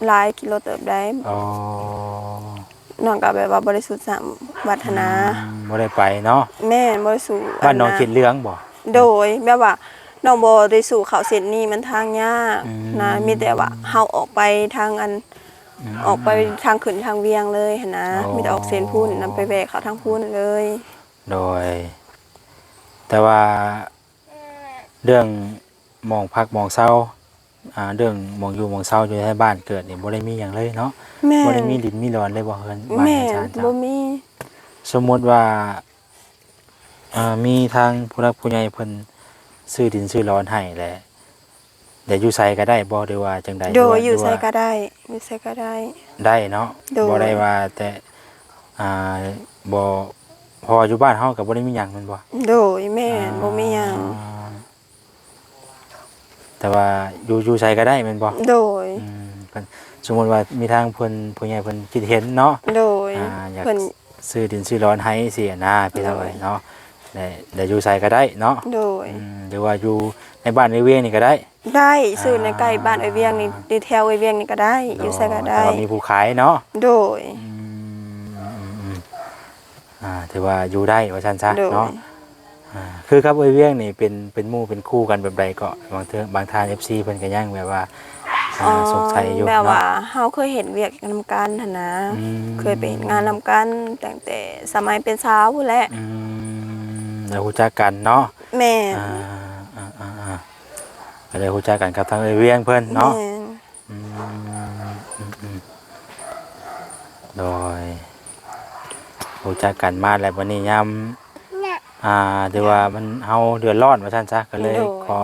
ຫຼາຍກິໂລເຕີບໄດ໋ ອໍ ນ້ອງກະແບບວ່າບໍ່ໄດ້ສູ້ຊ້ຳວັດຫັ້ນນາ ອືມ ບໍ່ໄດ້ໄປເນາະ ແມ່ນ ບໍ່ໄດ້ສູ້ ບ້ານໜອງເຂດເຫຼືອງບໍ່? ໂດຍ ແບບວ່ານ້ອງບໍ່ໄດ້ສູ້ເຂົ້າເສັ້ນນີ້ ມັນທາງຍາກ ອືມ ນະ ມີແຕ່ວ່າເຮົາອອກໄປທາງອັນ ອືມ ອອກໄປທາງຂຶ້ນທາງວຽງເລີຍຫັ້ນນະ ໂອ້ ມີແຕ່ອອກເສັ້ນພຸ້ນນະ ໄປແວ່ເຂົ້າທາງພຸ້ນເລີຍ ໂດຍ ແຕ່ວ່າເລື່ອງໝ່ອງພັກໝ່ອງເຊົາ ອ່າ ເລື່ອງໝ່ອງຢູ່ໝ່ອງເຊົາຢູ່ໃນບ້ານເກີດນີ້ ບໍ່ໄດ້ມີຫຍັງເລີຍເນາະ? ແມ່ນ ບໍ່ໄດ້ມີດິນມີດອນເລີຍບໍ່ ເຮືອນບ້ານ ແມ່ນ ເຮືອນຊານເຈົ້າ? ບໍ່ມີ ສົມມຸດວ່າ ອ່າ ມີທາງຜູ້ຫຼັກຜູ້ໃຫຍ່ເພິ່ນຊື້ດິນຊື້ດອນໃຫ້ແຫຼະ ແລ້ວຢູ່ໃສກໍໄດ້ບໍ່ ຫຼືວ່າຈັ່ງໃດ? ໂດຍ ຫຼືວ່າ ຢູ່ໃສກໍໄດ້ ຢູ່ໃສກໍໄດ້ ໄດ້ເນາະ? ໂດຍ ບໍ່ໄດ້ວ່າແຕ່ ອ່າ ບໍ່ ເພາະວ່າຢູ່ບ້ານເຮົາກໍບໍ່ໄດ້ມີຫຍັງແມ່ນບໍ່? ໂດຍ ແມ່ນ ອ່າ ບໍ່ມີຫຍັງ ແຕ່ວ່າຢູ່ ຢູ່ໃສກໍໄດ້ແມ່ນບໍ່? ໂດຍ ອືມ ເພິ່ນ ສົມມຸດວ່າມີທາງເພິ່ນ ຜູ້ໃຫຍ່ເພິ່ນຄິດເຫັນເນາະ ໂດຍ ອ່າ ຢາກ ເພິ່ນ ຊື້ດິນຊື້ດອນໃຫ້ຊີ້ນະ ພີ່ນ້ອງເອີຍເນາະ ໄດ້ ໄດ້ຢູ່ໃສກໍໄດ້ເນາະ ໂດຍ ອືມ ຫຼືວ່າຢູ່ໃນບ້ານໃນວຽງນີ້ກໍໄດ້ ໄດ້ ອ່າ ຊື້ໃນໃກ້ບ້ານເອື້ອຍວຽງນີ້ ຢູ່ແຖວເອື້ອຍວຽງນີ້ກໍໄດ້ ໂດຍ ຢູ່ໃສກໍໄດ້ ແຕ່ວ່າມີຜູ້ຂາຍເນາະ ໂດຍ ອືມ ອືມ ອືມ ອ່າ ຖືວ່າຢູ່ໄດ້ວ່າຊັ້ນຊະ ໂດຍ ເນາະ ອ່າ ຄືກັບເອື້ອຍວຽງນີ້ເປັນ ເປັນໝູ່ເປັນຄູ່ກັນແບບໃດເກາະ? ບາງເທື່ອ ບາງທ່ານ ເອັຟຊີ ເພິ່ນກໍຍັງແບບວ່າ ອ່າ ສົງໄສຢູ່ ແບບວ່າ ເນາະ ເຮົາເຄີຍເຮັດວຽກນຳກັນຫັ້ນນະ ອືມ ເຄີຍໄປເຮັດງານນຳກັນຕັ້ງແຕ່ສະໄໝເປັນສາວພຸ້ນແຫຼະ ອືມ ແລ້ວຮູ້ຈັກກັນເນາະ ແມ່ນ ອ່າ ອ່າ ອ່າ ກໍໄດ້ຮູ້ຈັກກັນກັບທາງເອື້ອຍວຽງເພິ່ນເນາະ ແມ່ນ ອືມ ອືມ ອືມ ໂດຍ ຮູ້ຈັກກັນມາແລ້ວ ບັດນີ້ຍາມ ອ່າ ຖືວ່າມັນ ເຮົາເດືອດຮ້ອນວ່າຊັ້ນຊະ ກໍເລີຍ ໂດຍ ຂໍ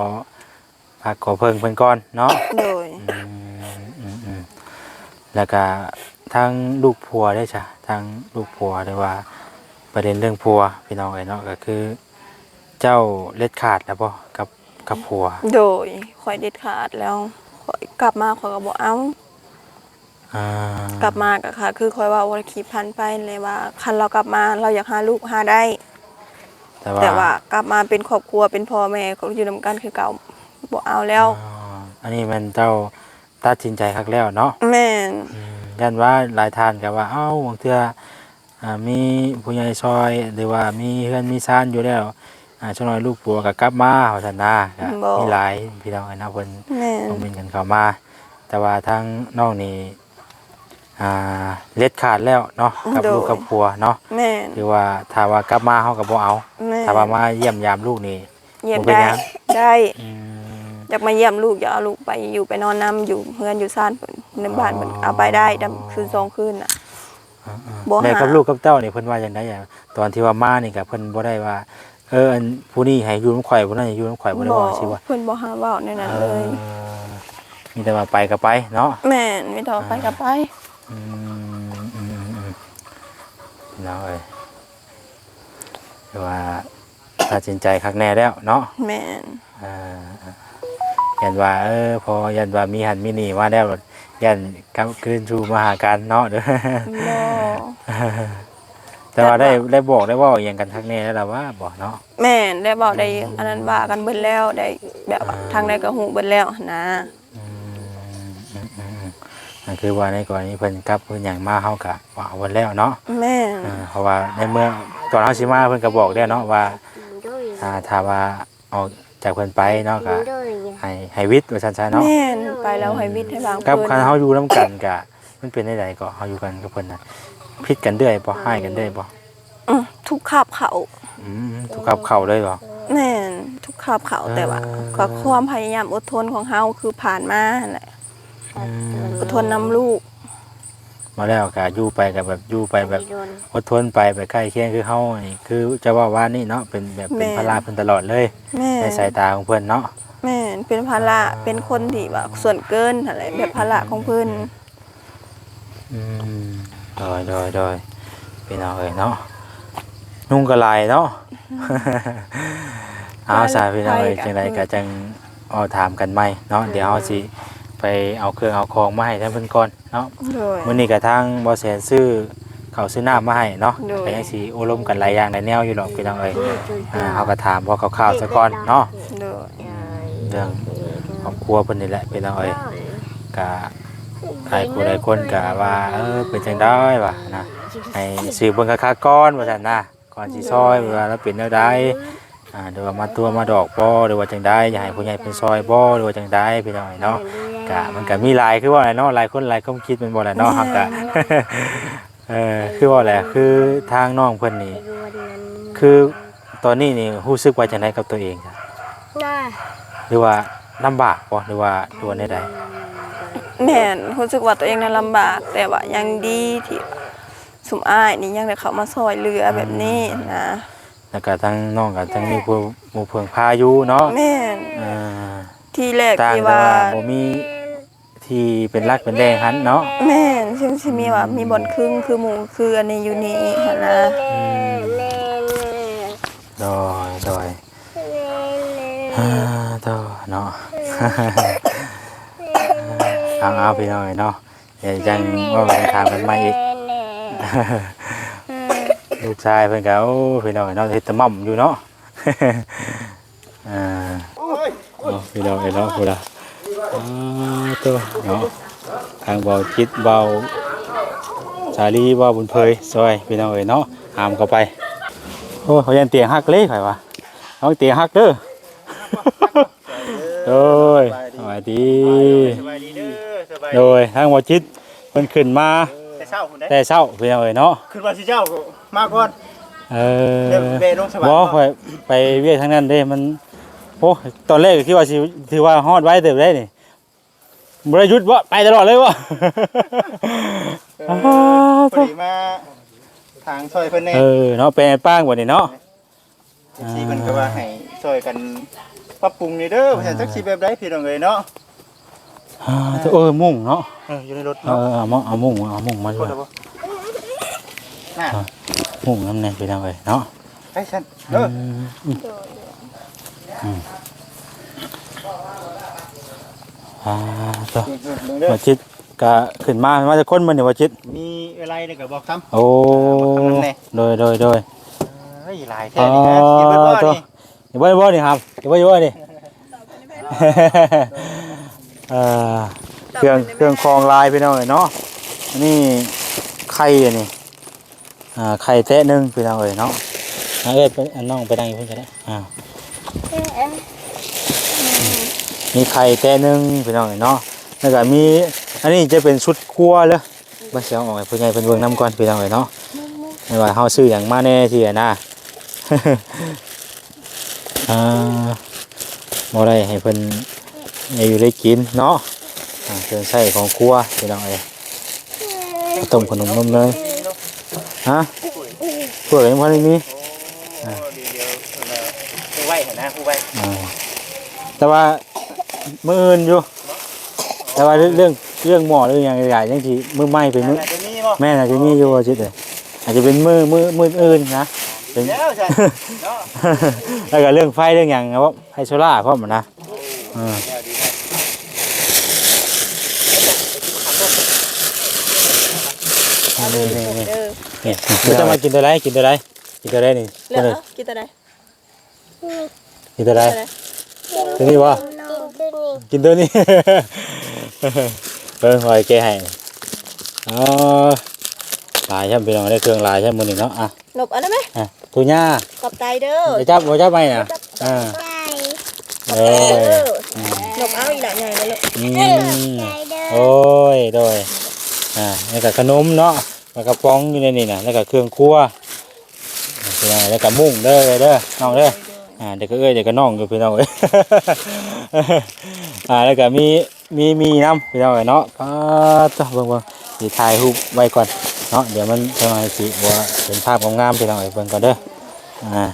ພັກຂໍເພິ່ງເພິ່ນກ່ອນເນາະ ໂດຍ ອືມ ອືມ ອືມ ແລ້ວກະທາງລູກຜົວເດ້ຊະ ທາງລູກຜົວ ຫຼືວ່າປະເດັນເລື່ອງຜົວ ພີ່ນ້ອງເອີຍເນາະ ກໍຄືເຈົ້າເດັດຂາດແລ້ວບໍ່ ກັບ ກັບຜົວ? ໂດຍ ຂ້ອຍເດັດຂາດແລ້ວ ຂ້ອຍກັບມາຂ້ອຍກໍບໍ່ເອົາ ອ່າ ກັບມາກໍຄືຂ້ອຍເວົ້າໃນຄລິບຜ່ານໄປແຫຼະວ່າ ຄັນລາວກັບມາລາວຢາກຫາລູກຫາໄດ້ ແຕ່ວ່າ ແຕ່ວ່າກັບມາເປັນຄອບຄົວເປັນພໍ່ແມ່ກໍຢູ່ນຳກັນຄືເກົ່າ ບໍ່ເອົາແລ້ວ ອ່າ ອັນນີ້ແມ່ນເຈົ້າຕັດສິນໃຈຄັກແລ້ວເນາະ? ແມ່ນ ອືມ ຢ້ານວ່າຫຼາຍທ່ານກໍວ່າ ເອົ້າ ບາງເທື່ອ ອ່າ ມີຜູ້ໃຫຍ່ຊ່ອຍ ຫຼືວ່າມີເຮືອນມີຊານຢູ່ແລ້ວ ອ່າ ຈັກໜ້ອຍລູກຜົວກໍກັບມາ ວ່າຊັ້ນນະ ກໍມີຫຼາຍພີ່ນ້ອງເນາະ ເພິ່ນ ແມ່ນ ຄອມເມັນກັນເຂົ້າມາ ແຕ່ວ່າທາງນ້ອງນີ້ ອ່າ ເດັດຂາດແລ້ວເນາະ ກັບ ໂດຍ ລູກກັບຜົວເນາະ ແມ່ນ ຄືວ່າຖ້າວ່າກັບມາເຮົາກໍບໍ່ເອົາ ແມ່ນ ຖ້າວ່າມາຢ້ຽມຢາມລູກນີ້ ຢ້ຽມ ບໍ່ເປັນຫຍັງ ໄດ້ ອືມ ຢາກມາຢ້ຽມລູກ ຢາກເອົາລູກໄປຢູ່ໄປນອນນຳ ຢູ່ເຮືອນຢູ່ຊານເພິ່ນ ໃນບ້ານເພິ່ນ ອໍ ເອົາໄປໄດ້ ດຳ ຄືນສອງຄືນນະ ອ່າໆ ບໍ່ ແລ້ວກັບ ຫາ ລູກກັບເຕົ້ານີ້ເພິ່ນວ່າຈັ່ງໃດ? ຕອນທີ່ວ່າມານີ້ກໍເພິ່ນບໍ່ໄດ້ວ່າ ເອີ ອັນຜູ້ນີ້ໃຫ້ຢູ່ນຳຂ້ອຍ ຜູ້ນັ້ນໃຫ້ຢູ່ນຳຂ້ອຍ ບໍ່ໄດ້ເວົ້າ ບໍ່ ຈັ່ງຊີ້ບໍ່? ເພິ່ນບໍ່ຫາເວົ້າແນວນັ້ນເລີຍ ອ່າ ມີແຕ່ວ່າໄປກໍໄປເນາະ ແມ່ນ ມີແຕ່ວ່າໄປກໍໄປ ອ່າ ອືມ ອືມ ອືມ ພີ່ນ້ອງເອີຍ ແຕ່ວ່າຕັດສິນໃຈຄັກແນ່ແລ້ວເນາະ ແມ່ນ ອ່າ ຢ້ານວ່າ ເອີ ພໍຢ້ານວ່າມີຫັ້ນມີນີ້ມາແລ້ວ ຢ້ານກັບຄືນສູ່ມາຫາກັນເນາະ ບໍ່ ແຕ່ວ່າໄດ້ ແບບວ່າ ໄດ້ບອກໄດ້ເວົ້າອີ່ຫຍັງກັນຄັກແນ່ແລ້ວລະວ່າບໍ່ເນາະ? ແມ່ນ ໄດ້ເວົ້າໄດ້ ອືມ ອັນນັ້ນວ່າກັນເບິດແລ້ວ ໄດ້ແບບວ່າ ອ່າ ທາງໃດກໍຮູ້ເບິດແລ້ວຫັ້ນນະ. ອືມ ອືມ ອືມ ອືມ ກໍຄືວ່າໃນກໍລະນີເພິ່ນກັບເພິ່ນຫຍັງມາ ເຮົາກໍເວົ້າເບິດແລ້ວເນາະ. ແມ່ນ ເອີ ເພາະວ່າໃນເມື່ອຕອນເຮົາຊິມາ ເພິ່ນກໍບອກແລ້ວເນາະວ່າ ໂດຍ ອ່າ ຖ້າວ່າ ອອກຈາກເພິ່ນໄປເນາະ ກະ ໂດຍ ໃຫ້ ໃຫ້ຫວິດວ່າຊັ້ນຊະເນາະ. ແມ່ນ ໄປແລ້ວໃຫ້ຫວິດໃຫ້ວາງເພິ່ນ. ກັບຄັນເຮົາຢູ່ນຳກັນກະ ມັນເປັນແນວໃດເກາະ ເຮົາຢູ່ກັນກັບເພິ່ນນະ? ຜິດກັນເລື້ອຍບໍ່? ຮ້າຍກັນເລື້ອຍບໍ່? ອື ທຸກຄາບເຂົ້າ. ອືມ ທຸກຄາບເຂົ້າເລີຍບໍ່? ແມ່ນ ທຸກຄາບເຂົ້າ. ເອີ ແຕ່ວ່າ ກໍຄວາມພະຍາຍາມອົດທົນຂອງເຮົາຄືຜ່ານມາຫັ້ນແຫຼະ. ອືມ ອົດທົນນຳລູກ. ມາແລ້ວກະຢູ່ໄປກະແບບ ຢູ່ໄປແບບ ຢູ່ດົນ ອົດທົນໄປ ແບບໃກ້ຄຽງຄືເຮົານີ້ ຄືຈະເວົ້າວ່ານີ້ເນາະ ເປັນແບບ ແມ່ນ ເປັນພາລະເພິ່ນຕະຫຼອດເລີຍ ແມ່ນ ໃນສາຍຕາຂອງເພິ່ນເນາະ. ແມ່ນ ເປັນພາລະ ອ່າ ເປັນຄົນທີ່ວ່າສ່ວນເກີນຫັ້ນແຫຼະ ແບບພາລະຂອງເພິ່ນ. ອືມ ໂດຍ ໂດຍ ໂດຍ ພີ່ນ້ອງເອີຍເນາະ ຍຸງກໍຫຼາຍເນາະ. ເອົາຊະ ພີ່ນ້ອງເອີຍ ໄປ ໄປກະ ຈັ່ງໃດກໍຈັ່ງເວົ້າຖາມກັນໃໝ່ເນາະ. ໂດຍ ດຽວເຮົາຊິໄປເອົາເຄື່ອງເອົາຂອງມາໃຫ້ທາງເພິ່ນກ່ອນເນາະ. ໂດຍ ມື້ນີ້ກໍທາງບໍ່ແສນຊື້ເຂົ້າຊື້ນ້ຳມາໃຫ້ເນາະ. ໂດຍ ກໍຍັງຊິໂອ້ລົມກັນຫຼາຍຢ່າງຫຼາຍແນວຢູ່ດອກ ພີ່ນ້ອງເອີຍ. ໂດຍ ອ່າ ເຮົາກໍຖາມພວກຄາວໆຊະກ່ອນເນາະ. ໂດຍ ເລື່ອງຄອບຄົວເພິ່ນນີ້ແຫຼະ ພີ່ນ້ອງເອີຍ. ກໍຫຼາຍຜູ້ຫຼາຍຄົນກໍວ່າ ເອີ ເປັນຈັ່ງໃດວະນະ ໃຫ້ສືບເບິ່ງຄັກໆກ່ອນວ່າຊັ້ນນະ. ກ່ອນຊິຊ່ອຍ ອືມ ວ່າລາວເປັນແນວໃດ ອ່າ ຫຼືວ່າມາຕົວະມາດອກບໍ່ ຫຼືວ່າຈັ່ງໃດ ຢາກໃຫ້ຜູ້ໃຫຍ່ເພິ່ນຊ່ອຍບໍ່ ຫຼືວ່າຈັ່ງໃດ ພີ່ນ້ອງເອີຍເນາະ. ກະມັນກະມີຫຼາຍ ຄືວ່າແຫຼະເນາະ ຫຼາຍຄົນຫຼາຍຄວາມຄິດແມ່ນບໍ່ລະເນາະ. ເຮົາກະ ເອີ ຄືວ່າແຫຼະ ຄືທາງນ້ອງເພິ່ນນີ້ ຄືຕອນນີ້ນີ້ຮູ້ສຶກວ່າຈັ່ງໃດກັບຕົວເອງ? ຫຼືວ່າລຳບາກບໍ່ ຫຼືວ່າ ຫຼືວ່າແນວໃດ? ແມ່ນ ຮູ້ສຶກວ່າຕົວເອງນັ້ນລຳບາກ ແຕ່ວ່າຍັງດີທີ່ ຊຸມອ້າຍນີ້ຍັງໄດ້ເຂົ້າມາຊ່ອຍເຫຼືອແບບນີ້ນະ. ແລ້ວກໍທາງນ້ອງກໍຍັງມີຜູ້ ໝູ່ເພິ່ງພາຢູ່ເນາະ. ແມ່ນ ເອີ ທີແລກ ຕ່າງ ທີ່ ແຕ່ວ່າ ວ່າບໍ່ມີທີ່ເປັນຫຼັກເປັນແຫຼ່ງຫັ້ນເນາະ. ແມ່ນ ຊິ ຊິມີວ່າ ອືມ ມີບ່ອນຄຶງຄືໝູ່ຄືອັນນີ້ຢູ່ນີ້ຫັ້ນນະ. ອືມ ໂດຍ ໂດຍ ອ່າ ໂຕເນາະ. ເອົາ ເອົາ ພີ່ນ້ອງເອີຍເນາະ ດຽວຈັ່ງເວົ້າກັນ ຖາມກັນໃໝ່ອີກ. ລູກຊາຍເພິ່ນກໍ ໂອ້ ພີ່ນ້ອງເນາະ ເຮັດຕະໝ່ຳຢູ່ເນາະ. ອ່າ ໂອ້ຍ ເນາະ ພີ່ນ້ອງເອີຍເນາະ ພຸ້ນລະ. ອ່າ ໂຕເນາະ ທາງເບົາຈິດ ເບົາສາລີ ເບົາບຸນເຜີຍຊ່ອຍ ພີ່ນ້ອງເອີຍເນາະ ຫາມເຂົ້າໄປ. ໂອ້ ຂ້ອຍຢ້ານຕຽງຫັກເລີຍ ຂ້ອຍວ່າ ລະວັງຕຽງຫັກເດີ້. ໂດຍ ສະບາຍດີ ສະບາຍດີ ສະບາຍດີເດີ້ ສະບາຍດີ. ໂດຍ ທາງເບົາຈິດເພິ່ນຂຶ້ນມາ ເອີ ແຕ່ເຊົ້າພຸ້ນເດ້ ແຕ່ເຊົ້າ ພີ່ນ້ອງເອີຍເນາະ. ຂຶ້ນມາຊິເຈົ້າມາກ່ອນ. ເອີ ແມ່ລົງສະຫວັນ ບໍ່ ຂ້ອຍໄປວຽກທາງນັ້ນເດ້ ມັນ ໂອ້ ຕອນແລກກໍຄິດວ່າຊິ ຖືວ່າຮອດໄວເຕີບໄດ໋ນີ້. ບໍ່ໄດ້ຢຸດບໍ່? ໄປຕະຫຼອດເລີຍບໍ່? ເອີ ພໍດີມາທາງຊ່ອຍເພິ່ນແດ່. ເອີເນາະ ແປງປາງບັດນີ້ເນາະ. ເອັຟຊີເພິ່ນກໍວ່າໃຫ້ຊ່ອຍກັນປັບປຸງນີ້ເດີ້ ວ່າຊັ້ນ ຈັກຊິແບບໃດພີ່ນ້ອງເອີຍເນາະ. ອ່າ ເອີ ມຸ້ງເນາະ. ເອີ ຢູ່ໃນລົດເນາະ. ເອີ ເອົາມາ ເອົາມຸ້ງ ເອົາມຸ້ງມາດ້ວຍ. ນະ ອ່າ ມຸ້ງນຳແດ່ພີ່ນ້ອງເອີຍເນາະ. ໄປຊັ້ນເດີ. ອືມ ອືມ ອືມ ອ່າ ໂຕ ເບິ່ງເດີ ບໍ່ຈິດ ກະຂຶ້ນມາ ມາຈັກຄົນມື້ນີ້ບໍ່ຈິດ? ມີເອື້ອຍໄລ່ ແລ້ວກໍບໍ່ຄຳ. ໂອ້ ບໍ່ຄຳນຳແດ່. ໂດຍ ໂດຍ ໂດຍ. ເອີຍ ຫຼາຍແທ້ນີ້ນະ. ອໍ ຊິເບິດບໍ່ນີ້? ເອີ ໂຕ ຊິເບິດບໍ່ນີ້ຄັບ? ຊິເບິດຢູ່ບໍ່ນີ້? ເອີ ເຄື່ອງ ເຄື່ອງຂອງຫຼາຍພີ່ນ້ອງເອີຍເນາະ. ອັນນີ້ໄຂ່ ອັນນີ້ ອ່າ ໄຂ່ແຕະໜຶ່ງພີ່ນ້ອງເອີຍເນາະ. ອ່າ ເອີ ໄປ ອັນນ້ອງໄປນັ່ງຢູ່ພຸ້ນກໍໄດ້. ອ່າ ເອີ ເອີ ມີໄຂ່ແຕະໜຶ່ງພີ່ນ້ອງເອີຍເນາະ. ແລ້ວກໍມີ ອັນນີ້ຈະເປັນຊຸດຄົວເລີຍ. ມາ ຊິເອົາອອກໃຫ້ຜູ້ໃຫຍ່ເພິ່ນເບິ່ງນຳກ່ອນພີ່ນ້ອງເອີຍເນາະ ແມ່ນວ່າເຮົາຊື້ຫຍັງມາແດ່ທີ່ອັນນະ. ອ່າ ບໍ່ໄດ້ໃຫ້ເພິ່ນໄດ້ຢູ່ໄດ້ກິນເນາະ. ອ່າ ເຄື່ອງໃຊ້ຂອງຄົວພີ່ນ້ອງເອີຍ ເຂົ້າຕົ້ມຂະໜົມນົມເນີຍ. ຮະ? ຖ້ວຍຍັງບໍ່ທັນໄດ້ມີ. ອ່າ ດຽວໆ ເອີ ຜູ້ໄວ້ຫັ້ນນະ ຜູ້ໄວ້. ອ່າ ແຕ່ວ່າມື້ອື່ນຢູ່ ແຕ່ວ່າເລື່ອງ ເລື່ອງໝໍ້ເລື່ອງຫຍັງກໍຍັງຊິມື້ໃໝ່ເປັນມື້ ອາດຈະມີບໍ່? ແມ່ນ ອາດຈະມີຢູ່ ອາທິດເດີ ອາດຈະເປັນມື້ ມື້ ມື້ອື່ນນະ ເປັນ ແລ້ວຊັ້ນເນາະ. ແລ້ວກໍເລື່ອງໄຟເລື່ອງຫຍັງ ໄຟໂຊລາພ້ອມນະ. ເອີ ແລ້ວດີນະ. ນີ້ໆໆ ເດີ. ນີ້ ເຈົ້າມາກິນຕົວໃດ? ກິນຕົວໃດ? ກິນຕົວໃດນີ້? ເລືອກເອົາ ກິນຕົວໃດ? ກິນຕົວໃດ? ຕົວນີ້ບໍ່? ກິນຕົວນີ້ ເບິ່ງ ຂ້ອຍແກະໃຫ້. ອໍ ຫຼາຍແທ້ພີ່ນ້ອງ ໄດ້ເຄື່ອງຫຼາຍແທ້ມື້ນີ້ເນາະ. ອ່ະ ນົບເອົາໄດ້ໄໝ? ອ່ະ ທຸຍາ ຂອບໃຈເດີ. ບໍ່ຈັບ ບໍ່ຈັບໄມ້ນະ. ອ່າ ຂອບໃຈເດີ. ນົບເອົາອີ່ຫຼ້າໃຫຍ່ເລີຍລູກ. ອືມ ໂດຍ ໂດຍ. ອ່າ ແລ້ວກໍຂະໜົມເນາະ ແລ້ວກະປ໋ອງຢູ່ໃນນີ້ນະ ແລ້ວກະເຄື່ອງຄົວ ພີ່ນ້ອງ ແລ້ວກະມຸ້ງເດີ ເດີນ້ອງເດີ. ອ່າ ດຽວກໍເອື້ອຍ ດຽວກໍນ້ອງຢູ່ພີ່ນ້ອງເອີຍ. ອ່າ ແລ້ວກະມີ ມີ ມີນຳພີ່ນ້ອງເອີຍເນາະ. ປາດໂທ້ ເບິ່ງ ເບິ່ງ ຊິຖ່າຍຮູບໄວ້ກ່ອນເນາະ ດຽວມັນຈັ່ງໃດຊິບໍ່ເປັນພາບງາມໆ ພີ່ນ້ອງເອີຍ. ເບິ່ງກ່ອນເດີ. ອ່າ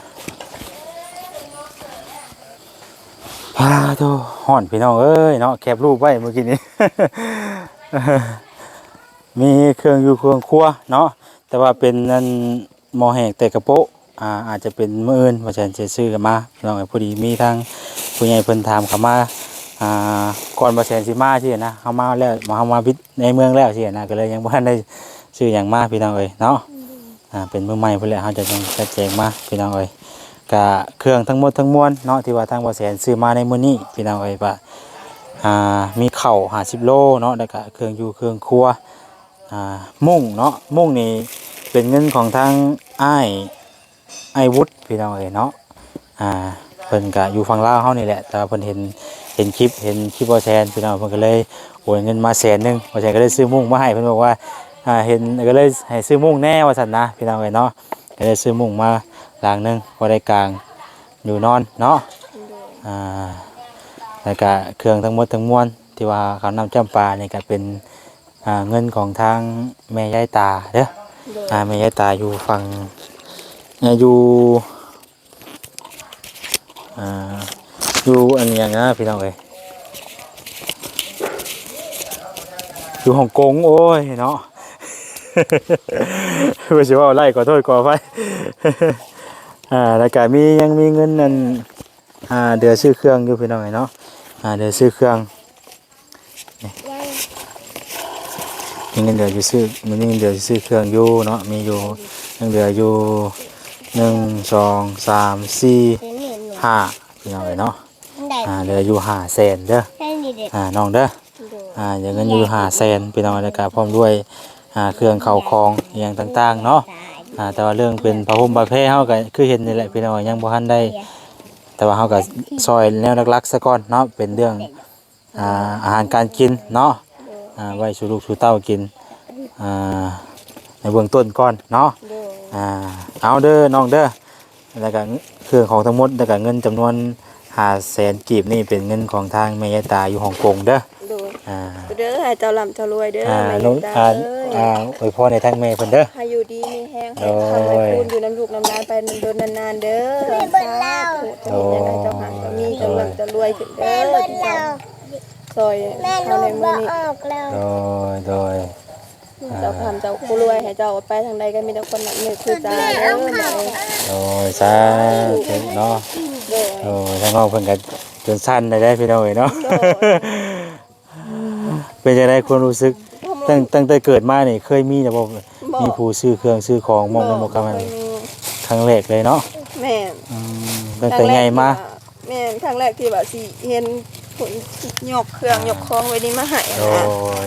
ປາດໂທ້ ຮ້ອນພີ່ນ້ອງເອີຍເນາະ ແຄບຮູບໄວ້ມື້ກີ້ນີ້. ມີເຄື່ອງຢູ່ເຄື່ອງຄົວເນາະ ແຕ່ວ່າເປັນອັນ ໝໍ້ແຫ້ງແຕ່ກະໂປະ ອ່າ ອາດຈະເປັນມື້ອື່ນ ບ່າວແສນຊິຊື້ກັນມາ ພີ່ນ້ອງເອີຍ. ພໍດີມີທາງຜູ້ໃຫຍ່ເພິ່ນຖາມເຂົ້າມາ ອ່າ ກ່ອນບ່າວແສນຊິມາຊີ້ນະ ເຮົາມາແລ້ວ ເຮົາມາວິດໃນເມືອງແລ້ວຊີ້ນະ ກໍເລີຍຍັງບໍ່ທັນໄດ້ຊື້ຫຍັງມາ ພີ່ນ້ອງເອີຍເນາະ. ອ່າ ເປັນມື້ໃໝ່ພຸ້ນແຫຼະ ເຮົາຈະຕ້ອງຈັດແຈງມາ ພີ່ນ້ອງເອີຍ. ກະເຄື່ອງທັງໝົດທັງມວນເນາະ ທີ່ວ່າທາງບ່າວແສນຊື້ມາໃນມື້ນີ້ ພີ່ນ້ອງເອີຍ ກະ ອ່າ ມີເຂົ້າຫ້າສິບໂລເນາະ ແລ້ວກະເຄື່ອງຢູ່ເຄື່ອງຄົວ ອ່າ ມຸ້ງເນາະ ມຸ້ງນີ້ເປັນເງິນຂອງທາງອ້າຍ ອ້າຍວຸດ ພີ່ນ້ອງເອີຍເນາະ. ອ່າ ເພິ່ນກະຢູ່ຝັ່ງລາວເຮົານີ້ແຫຼະ ແຕ່ວ່າເພິ່ນເຫັນ ເຫັນຄລິບ ເຫັນຄລິບບ່າວແສນ ພີ່ນ້ອງ ເພິ່ນກໍເລີຍໂອນເງິນມາແສນໜຶ່ງ ບ່າວແສນກໍເລີຍຊື້ມຸ້ງມາໃຫ້ ເພິ່ນບອກວ່າ ອ່າ ເຫັນ ກໍເລີຍໃຫ້ຊື້ມຸ້ງແດ່ວ່າຊັ້ນນະ ພີ່ນ້ອງເອີຍເນາະ. ກໍເລີຍຊື້ມຸ້ງມາຫຼັງໜຶ່ງ ພໍໄດ້ກາງຢູ່ນອນເນາະ. ໂດຍ ອ່າ ແລ້ວກະເຄື່ອງທັງໝົດທັງມວນ ທີ່ວ່າເຂົ້ານ້ຳຈ້ຳປານີ້ກໍເປັນ ອ່າ ເງິນຂອງທາງແມ່ຍາຍຕາເດີ. ໂດຍ ອ່າ ແມ່ຍາຍຕາຢູ່ຝັ່ງ ອ່າ ຢູ່ ອ່າ ຢູ່ອັນຫຍັງນະ ພີ່ນ້ອງເອີຍ ຢູ່ຮົງກົງ. ໂອ້ຍເນາະ ວ່າຊິເວົ້າໄລ່ ຂໍໂທດຂໍອະໄພ. ອ່າ ແລ້ວກະມີ ຍັງມີເງິນອັນ ອ່າ ເຫຼືອຊື້ເຄື່ອງຢູ່ ພີ່ນ້ອງເອີຍເນາະ. ອ່າ ເຫຼືອຊື້ເຄື່ອງ ນີ້ ມີເງິນເດືອນຢູ່ຊື້ ມີເງິນເດືອນຢູ່ຊື້ເຄື່ອງຢູ່ເນາະ ມີຢູ່ ຍັງເຫຼືອຢູ່ ໜຶ່ງ ສອງ ສາມ ສີ່ ຫ້າ ພີ່ນ້ອງເອີຍເນາະ. ອ່າ ເຫຼືອຢູ່ຫ້າແສນເດີ ອ່າ ນ້ອງເດີ. ໂດຍ ອ່າ ເຫຼືອເງິນຢູ່ຫ້າແສນ ພີ່ນ້ອງ ແລ້ວກະພ້ອມດ້ວຍ ອ່າ ເຄື່ອງເຂົ້າຂອງອີ່ຫຍັງຕ່າງໆເນາະ. ອ່າ ແຕ່ວ່າເລື່ອງເປັນຜ້າຫົ່ມຜ້າແພເຮົາກະຄືເຫັນນີ້ແຫຼະ ພີ່ນ້ອງ ຍັງບໍ່ທັນໄດ້ ແຕ່ວ່າເຮົາກະຊ່ອຍແນວຫຼັກໆຊະກ່ອນເນາະ ເປັນເລື່ອງ ອ່າ ອາຫານການກິນເນາະ ໂດຍ ອ່າ ໄວ້ສູ່ລູກສູ່ເຕົ້າກິນ ອ່າ ໃນເບື້ອງຕົ້ນກ່ອນເນາະ. ໂດຍ ອ່າ ເອົາເດີນ້ອງເດີ ແລ້ວກະເຄື່ອງຂອງທັງໝົດ ແລ້ວກະເງິນຈຳນວນຫ້າແສນກີບນີ້ ເປັນເງິນຂອງທາງແມ່ຍາຍຕາຢູ່ຮົງກົງເດີ. ໂດຍ ອ່າ ເດີ ໃຫ້ເຈົ້າລ່ຳເຈົ້າລວຍເດີ ອ່າ ແມ່ຍາຍຕາ ອ່າ ເອີຍ ອ່າ ອວຍພອນໃຫ້ທາງແມ່ເພິ່ນເດີ ໃຫ້ຢູ່ດີມີແຮງ ໂດຍ ໃຫ້ຄ້ຳໃຫ້ຄູນຢູ່ນຳລູກນຳຫຼານໄປດົນໆນານໆເດີ. ສາທຸ ໂດຍ ເຈົ້າຮັກເຈົ້າມີ ເຈົ້າລ່ຳເຈົ້າລວຍຂຶ້ນເດີ ທີ່ເຈົ້າຊ່ອຍເຮົາໃນມື້ນີ້. ໂດຍ ໂດຍ ເຈົ້າຄ້ຳເຈົ້າຄູນລວຍ ໃຫ້ເຈົ້າໄປທາງໃດກໍມີແຕ່ຄົນນັບຖືຄືສາທຸເດີ. ໂດຍ ສາທຸເນາະ. ໂດຍ ໂດຍ ທາງນ້ອງເພິ່ນກໍຈົນສັ່ນໄດ້ເດ້ ພີ່ນ້ອງເອີຍເນາະ. ໂດຍ ເປັນຈັ່ງໃດຄວາມຮູ້ສຶກ? ຕັ້ງ ຕັ້ງແຕ່ເກີດມານີ້ເຄີຍມີແລ້ວບໍ່? ບໍ່ ມີຜູ້ຊື້ເຄື່ອງຊື້ຂອງມອບໃຫ້ບໍ່? ບໍ່ເຄີຍມີ ຄັ້ງແລກເລີຍເນາະ? ແມ່ນ ອືມ ຕັ້ງແຕ່ໃຫຍ່ມາ ແມ່ນ ຄັ້ງແລກທີ່ວ່າຊິເຫັນຄົນຍົກເຄື່ອງ ອ່າ ຍົກຂອງໄວ້ນີ້ມາໃຫ້ ໂດຍ ນະ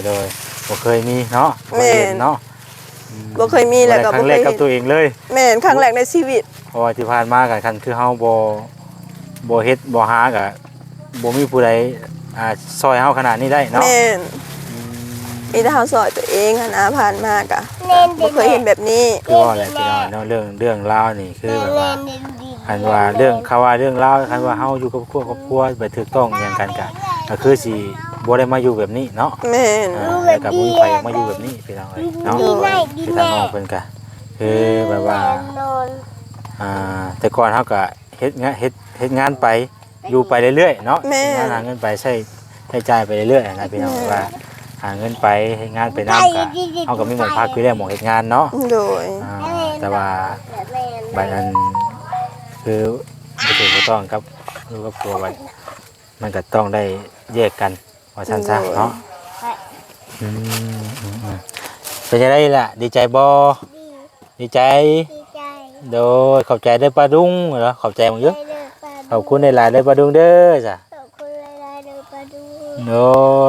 ໂດຍ ບໍ່ເຄີຍມີເນາະ ບໍ່ເຄີຍເຫັນເນາະ. ແມ່ນ ອືມ ບໍ່ເຄີຍມີ ແລ້ວກໍບໍ່ເຄີຍເຫັນ ຄັ້ງແລກກັບຕົວເອງເລີຍ. ແມ່ນ ຄັ້ງແລກໃນຊີວິດ ເພາະວ່າທີ່ຜ່ານມາກໍ ຄັນຄືເຮົາບໍ່ ບໍ່ເຮັດບໍ່ຫາກໍ ບໍ່ມີຜູ້ໃດ ອ່າ ຊ່ອຍເຮົາຂະໜາດນີ້ໄດ້ເນາະ. ແມ່ນ ອືມ ມີແຕ່ເຮົາຊ່ອຍຕົວເອງຫັ້ນນະ ຜ່ານມາກະ ແມ່ນ ບໍ່ເຄີຍເຫັນແບບນີ້. ຄືວ່າແຫຼະພີ່ນ້ອງເນາະ ເລື່ອງ ເລື່ອງລາວນີ້ຄືແບບວ່າ ແມ່ນ ຄັນວ່າເລື່ອງ ເຂົາວ່າເລື່ອງລາວ ຄັນວ່າເຮົາຢູ່ກັບຄອບຄົວ ຄອບຄົວແບບຖືກຕ້ອງຫຍັງກັນກະ ກໍຄືຊິບໍ່ໄດ້ມາຢູ່ແບບນີ້ເນາະ. ແມ່ນ ອ່າ ແລ້ວກໍບໍ່ມີໃຜຢາກມາຢູ່ແບບນີ້ພີ່ນ້ອງເອີຍເນາະ. ໂດຍ ຄືທາງນ້ອງເພິ່ນກະ ຄືແບບວ່າ ອ່າ ແຕ່ກ່ອນເຮົາກະເຮັດງານ ເຮັດ ເຮັດງານໄປ ຢູ່ໄປເລື້ອຍໆເນາະ. ແມ່ນ ເຮັດງານຫາເງິນໄປໃຊ້ ໃຊ້ຈ່າຍໄປເລື້ອຍໆນະພີ່ນ້ອງ. ແມ່ນ ວ່າຫາເງິນໄປ ເຮັດງານໄປນຳກະ ເຮົາກໍມີໝ່ອງພັກຢູ່ແລ້ວ ໝ່ອງເຮັດງານເນາະ. ໂດຍ ອ່າ ແຕ່ວ່າບັດນັ້ນ ຄືບໍ່ຖືກບໍ່ຕ້ອງກັບລູກກັບຜົວ ບັດມັນກໍຕ້ອງໄດ້ແຍກກັນ ວ່າຊັ້ນຊະເນາະ. ໂດຍ ອືມ ເປັນຈັ່ງໃດລະ ດີໃຈບໍ່? ດີ ດີໃຈ ດີໃຈ ໂດຍ ຂອບໃຈເດີປ້າລຸງເນາະ ຂອບໃຈໝົດຢູ່ ໃຈເດີປ້າລຸງ ຂອບຄຸນຫຼາຍໆເດີປ້າລຸງເດີ ຈ້ະ ຂອບຄຸນຫຼາຍໆເດີປ້າລຸງ ໂດ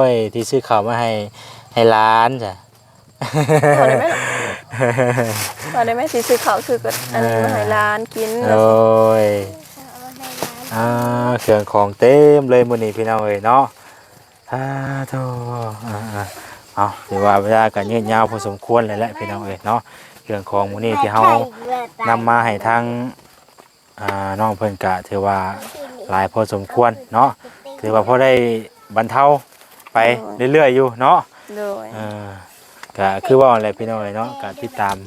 ຍ ທີ່ຊື້ເຂົ້າມາໃຫ້ ໃຫ້ຫຼານ ຈ້ະ ເວົ້າໄດ້ໄໝ ເວົ້າໄດ້ໄໝ ທີ່ຊື້ເຂົ້າຊື້ອັນນີ້ມາໃຫ້ຫຼານກິນ ໂດຍ ອ່າ ເຄື່ອງຂອງເຕັມເລີຍມື້ນີ້ພີ່ນ້ອງເອີຍເນາະ ສາທຸ ອ່າໆ ເອົາ ຖືວ່າເວລາກໍຍືດຍາວພໍສົມຄວນແລ້ວແຫຼະພີ່ນ້ອງເອີຍເນາະ ເຄື່ອງຂອງມື້ນີ້ທີ່ເຮົານຳມາໃຫ້ທາງ ອ່າ ນ້ອງເພິ່ນກະຖືວ່າຫຼາຍພໍສົມຄວນເນາະ ຖືວ່າພໍໄດ້ບັນເທົາໄປ ໂດຍ ເລື້ອຍໆຢູ່ເນາະ ໂດຍ ເອີ ກະຄືເວົ້າແຫຼະພີ່ນ້ອງເອີຍເນາະ ກະຕິດຕາມ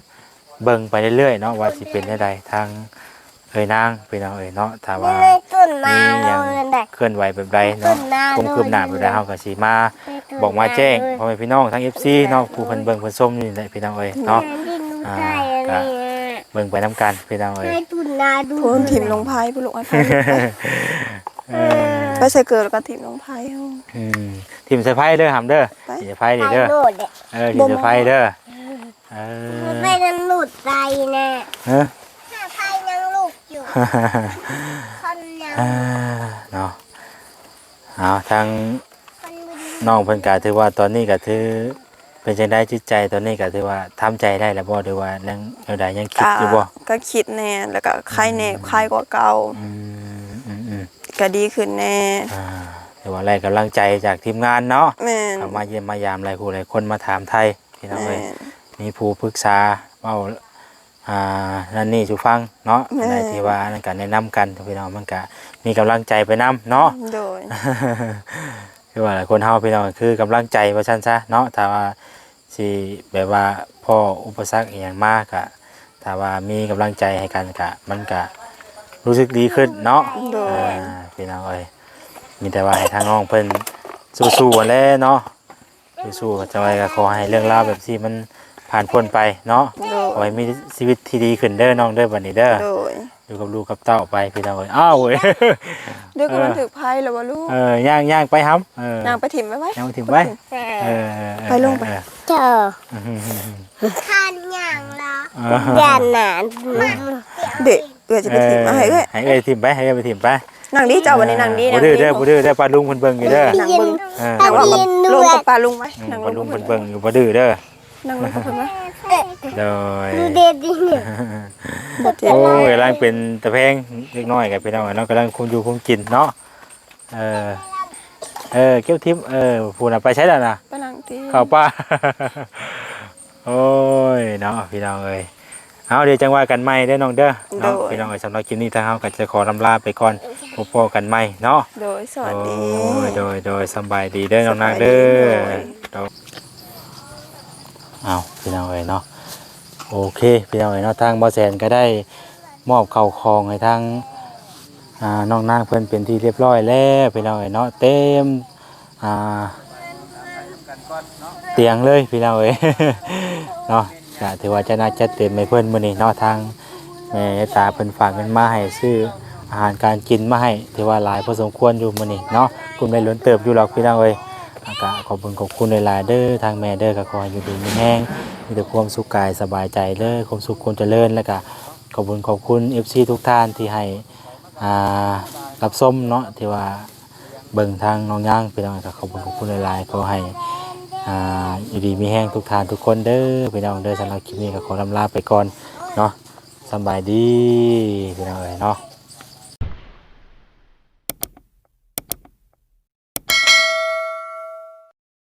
ເບິ່ງໄປເລື້ອຍໆເນາະ ວ່າຊິເປັນແນວໃດ ທາງເອື້ອຍນາງພີ່ນ້ອງເອີຍເນາະ ຖ້າວ່າມີຫຍັງເຄື່ອນໄຫວແບບໃດເນາະ ຄວາມຄືບໜ້າແບບໃດ ເຮົາກະຊິມາບອກມາແຈ້ງພໍ່ແມ່ພີ່ນ້ອງທາງເອັຟຊີເນາະ ຜູ້ເພິ່ນເບິ່ງເພິ່ນຊົມຢູ່ນີ້ແຫຼະພີ່ນ້ອງເອີຍເນາະ ອ່າ ກະ ເບິ່ງໄປນຳກັນພີ່ນ້ອງເອີຍ ໂພນຖິ້ມລົງໄພພຸ້ນລູກ ເອີ ໄປໃສ່ເກີບແລ້ວກໍຖິ້ມລົງໄພເຮົາ ອືມ ຖິ້ມໃສ່ໄພເດີຫຳເດີ ໄປ ຖິ້ມໃສ່ໄພນີ້ເດີ ໄພໂລດເດ້ ເອີ ຖິ້ມໃສ່ໄພເດີ ເອີ ໄພຍັງຫຼຸດໃສ່ແນ່ ຮະ ໄພຍັງລຸກຢູ່ ຄັນຍັງ ອ່າ ເນາະ ເອົາ ທາງ ຄັນບໍ່ດີ ນ້ອງເພິ່ນກະຖືວ່າຕອນນີ້ກະຖື ເປັນຈັ່ງໃດຈິດໃຈຕອນນີ້ ກະຖືວ່າທຳໃຈໄດ້ແລ້ວບໍ່ ຫຼືວ່າຍັງແນວໃດ ຍັງຄິດຢູ່ບໍ່? ກະ ກະຄິດແດ່ ແລ້ວກະໄຄແດ່ ອືມ ໄຄກວ່າເກົ່າ ອືມ ອືມ ອືມ ກະດີຂຶ້ນແດ່ ອ່າ ຖືວ່າໄດ້ກຳລັງໃຈຈາກທີມງານເນາະ ແມ່ນ ເຂົ້າມາຢ້ຽມມາຢາມຫຼາຍຜູ້ຫຼາຍຄົນ ມາຖາມໄຖ່ພີ່ນ້ອງເອີຍ ແມ່ນ ມີຜູ້ປຶກສາເວົ້າ ອ່າ ນັ້ນນີ້ສູ່ຟັງເນາະ ແມ່ນ ອັນໃດທີ່ວ່າອັນນັ້ນກະແນະນຳກັນພີ່ນ້ອງ ມັນກະມີກຳລັງໃຈໄປນຳເນາະ ໂດຍ ຄືວ່າລະ ຄົນເຮົາພີ່ນ້ອງ ຄືກຳລັງໃຈວ່າຊັ້ນຊະເນາະ ຖ້າວ່າຊິແບບວ່າພໍ້ອຸປະສັກອີ່ຫຍັງມາກະ ຖ້າວ່າມີກຳລັງໃຈໃຫ້ກັນກະ ມັນກະຮູ້ສຶກດີຂຶ້ນເນາະ ໂດຍ ອ່າ ພີ່ນ້ອງເອີຍ ມີແຕ່ວ່າໃຫ້ທາງນ້ອງເພິ່ນສູ້ໆຫັ້ນແຫຼະເນາະ ສູ້ໆ ຈັ່ງໃດກໍຂໍໃຫ້ເລື່ອງລາວແບບນີ້ມັນຜ່ານພົ້ນໄປເນາະ ໂດຍ ຂໍໃຫ້ມີຊີວິດທີ່ດີຂຶ້ນເດີນ້ອງເດີ ບັດນີ້ເດີ ໂດຍ ຢູ່ກັບລູກກັບເຕົ້າໄປພີ່ນ້ອງເອີຍ ອ້າວເວີຍ ເດີ ຄືມັນຖືກໄພແລ້ວບໍ່ລູກ ເອີ ຍ່າງ ຍ່າງໄປຫຳ ເອີ ຍ່າງໄປຖິ້ມໄວ້ໄວ້ ຍ່າງໄປຖິ້ມໄວ້ ເອີ ເອີ ເອີ ໄປລົງໄປ ເອີ ເຈົ້າ ຄັນຍ່າງລະ ເອີ ຢ້ານນານ ເດ້ ເອື້ອຍຈະໄປຖິ້ມ ເອີ ເອົາໃຫ້ເອື້ອຍ ໃຫ້ເອື້ອຍຖິ້ມໄປ ໃຫ້ເອື້ອຍໄປຖິ້ມໄປ ນັ່ງດີເຈົ້າ ບັດນີ້ນັ່ງດີ ບໍ່ດື້ເດີ ນັ່ງດີ ບໍ່ດື້ເດີ ປ້າລຸງເພິ່ນເບິ່ງຢູ່ເດີ ນັ່ງເບິ່ງ ເອີ ນັ່ງເບິ່ງ ລົມກັບປ້າລຸງໄວ້ ອືມ ນັ່ງລົມ ປ້າລຸງເພິ່ນເບິ່ງຢູ່ ບໍ່ດື້ເດີ ນັ່ງລົມກັບເພິ່ນໄວ້ ໂດຍ ໂອ້ຍ ກຳລັງເປັນຕາແພງເລັກນ້ອຍກັນພີ່ນ້ອງເນາະ ກຳລັງຄຸມຢູ່ຄຸມກິນເນາະ ເອີ ເອີ ເກັບຖິ້ມ ເອີ ຜູ້ນະໄປໃສແລ້ວນະ ໄປນັ່ງຕິ ເຂົ້າປ່າ ໂອ້ຍເນາະ ພີ່ນ້ອງເອີຍ ເອົາ ດຽວຈັ່ງວ່າກັນໃໝ່ເດີນ້ອງເດີ ໂດຍ ເນາະ ພີ່ນ້ອງເອີຍ ສຳລັບຄລິບນີ້ທາງເຮົາກໍຈະຂໍລຳລາໄປກ່ອນ ພົບພໍ້ກັນໃໝ່ເນາະ ໂດຍ ສະຫວັດດີ ໂອ້ຍ ໂດຍ ໂດຍ ສຳບາຍດີເດີນ້ອງນາງເດີ ສະຫວັດດີ ໂດຍ ເອົາ ພີ່ນ້ອງເອີຍເນາະ ໂອເຄ ພີ່ນ້ອງເອີຍເນາະ ທາງບໍ່ແສນກໍໄດ້ມອບເຂົ້າຂອງໃຫ້ທາງ ອ່າ ນ້ອງນາງເພິ່ນເປັນທີ່ຮຽບຮ້ອຍແລ້ວ ພີ່ນ້ອງເອີຍເນາະ ເຕັມ ອ່າ ຕຽງເລີຍພີ່ນ້ອງເອີຍ ເນາະ ກະຖືວ່າຈັດໜັກຈັດເຕັມໃຫ້ເພິ່ນມື້ນີ້ເນາະ ທາງແມ່ຍາຍຕາເພິ່ນຝາກເງິນມາໃຫ້ຊື້ອາຫານການກິນມາໃຫ້ ຖືວ່າຫຼາຍພໍສົມຄວນຢູ່ມື້ນີ້ເນາະ ກຸ້ມໄດ້ຫຼາຍເຕີບຢູ່ດອກພີ່ນ້ອງເອີຍ ກະຂອບຄຸນຂອບຄຸນຫຼາຍໆເດີ ທາງແມ່ເດີ ກະຂໍໃຫ້ຢູ່ດີມີແຮງ ມີແຕ່ຄວາມສຸກກາຍສະບາຍໃຈເດີ ຄວາມສຸກຄວາມຈະເລີນ ແລ້ວກະຂອບຄຸນຂອບຄຸນເອັຟຊີທຸກທ່ານທີ່ໃຫ້ ອ່າ ຮັບຊົມເນາະ ທີ່ວ່າ ເບິ່ງທາງນ້ອງຍາງ ພີ່ນ້ອງ ກໍຂອບຄຸນຂອບຄຸນຫຼາຍໆ ຂໍໃຫ້ ອ່າ ຢູ່ດີມີແຮງທຸກທ່ານທຸກຄົນເດີ ພີ່ນ້ອງເດີ ສຳລັບຄລິບນີ້ກໍຂໍລຳລາໄປກ່ອນເນາະ ສຳບາຍດີ ພີ່ນ້ອງເອີຍເນາະ.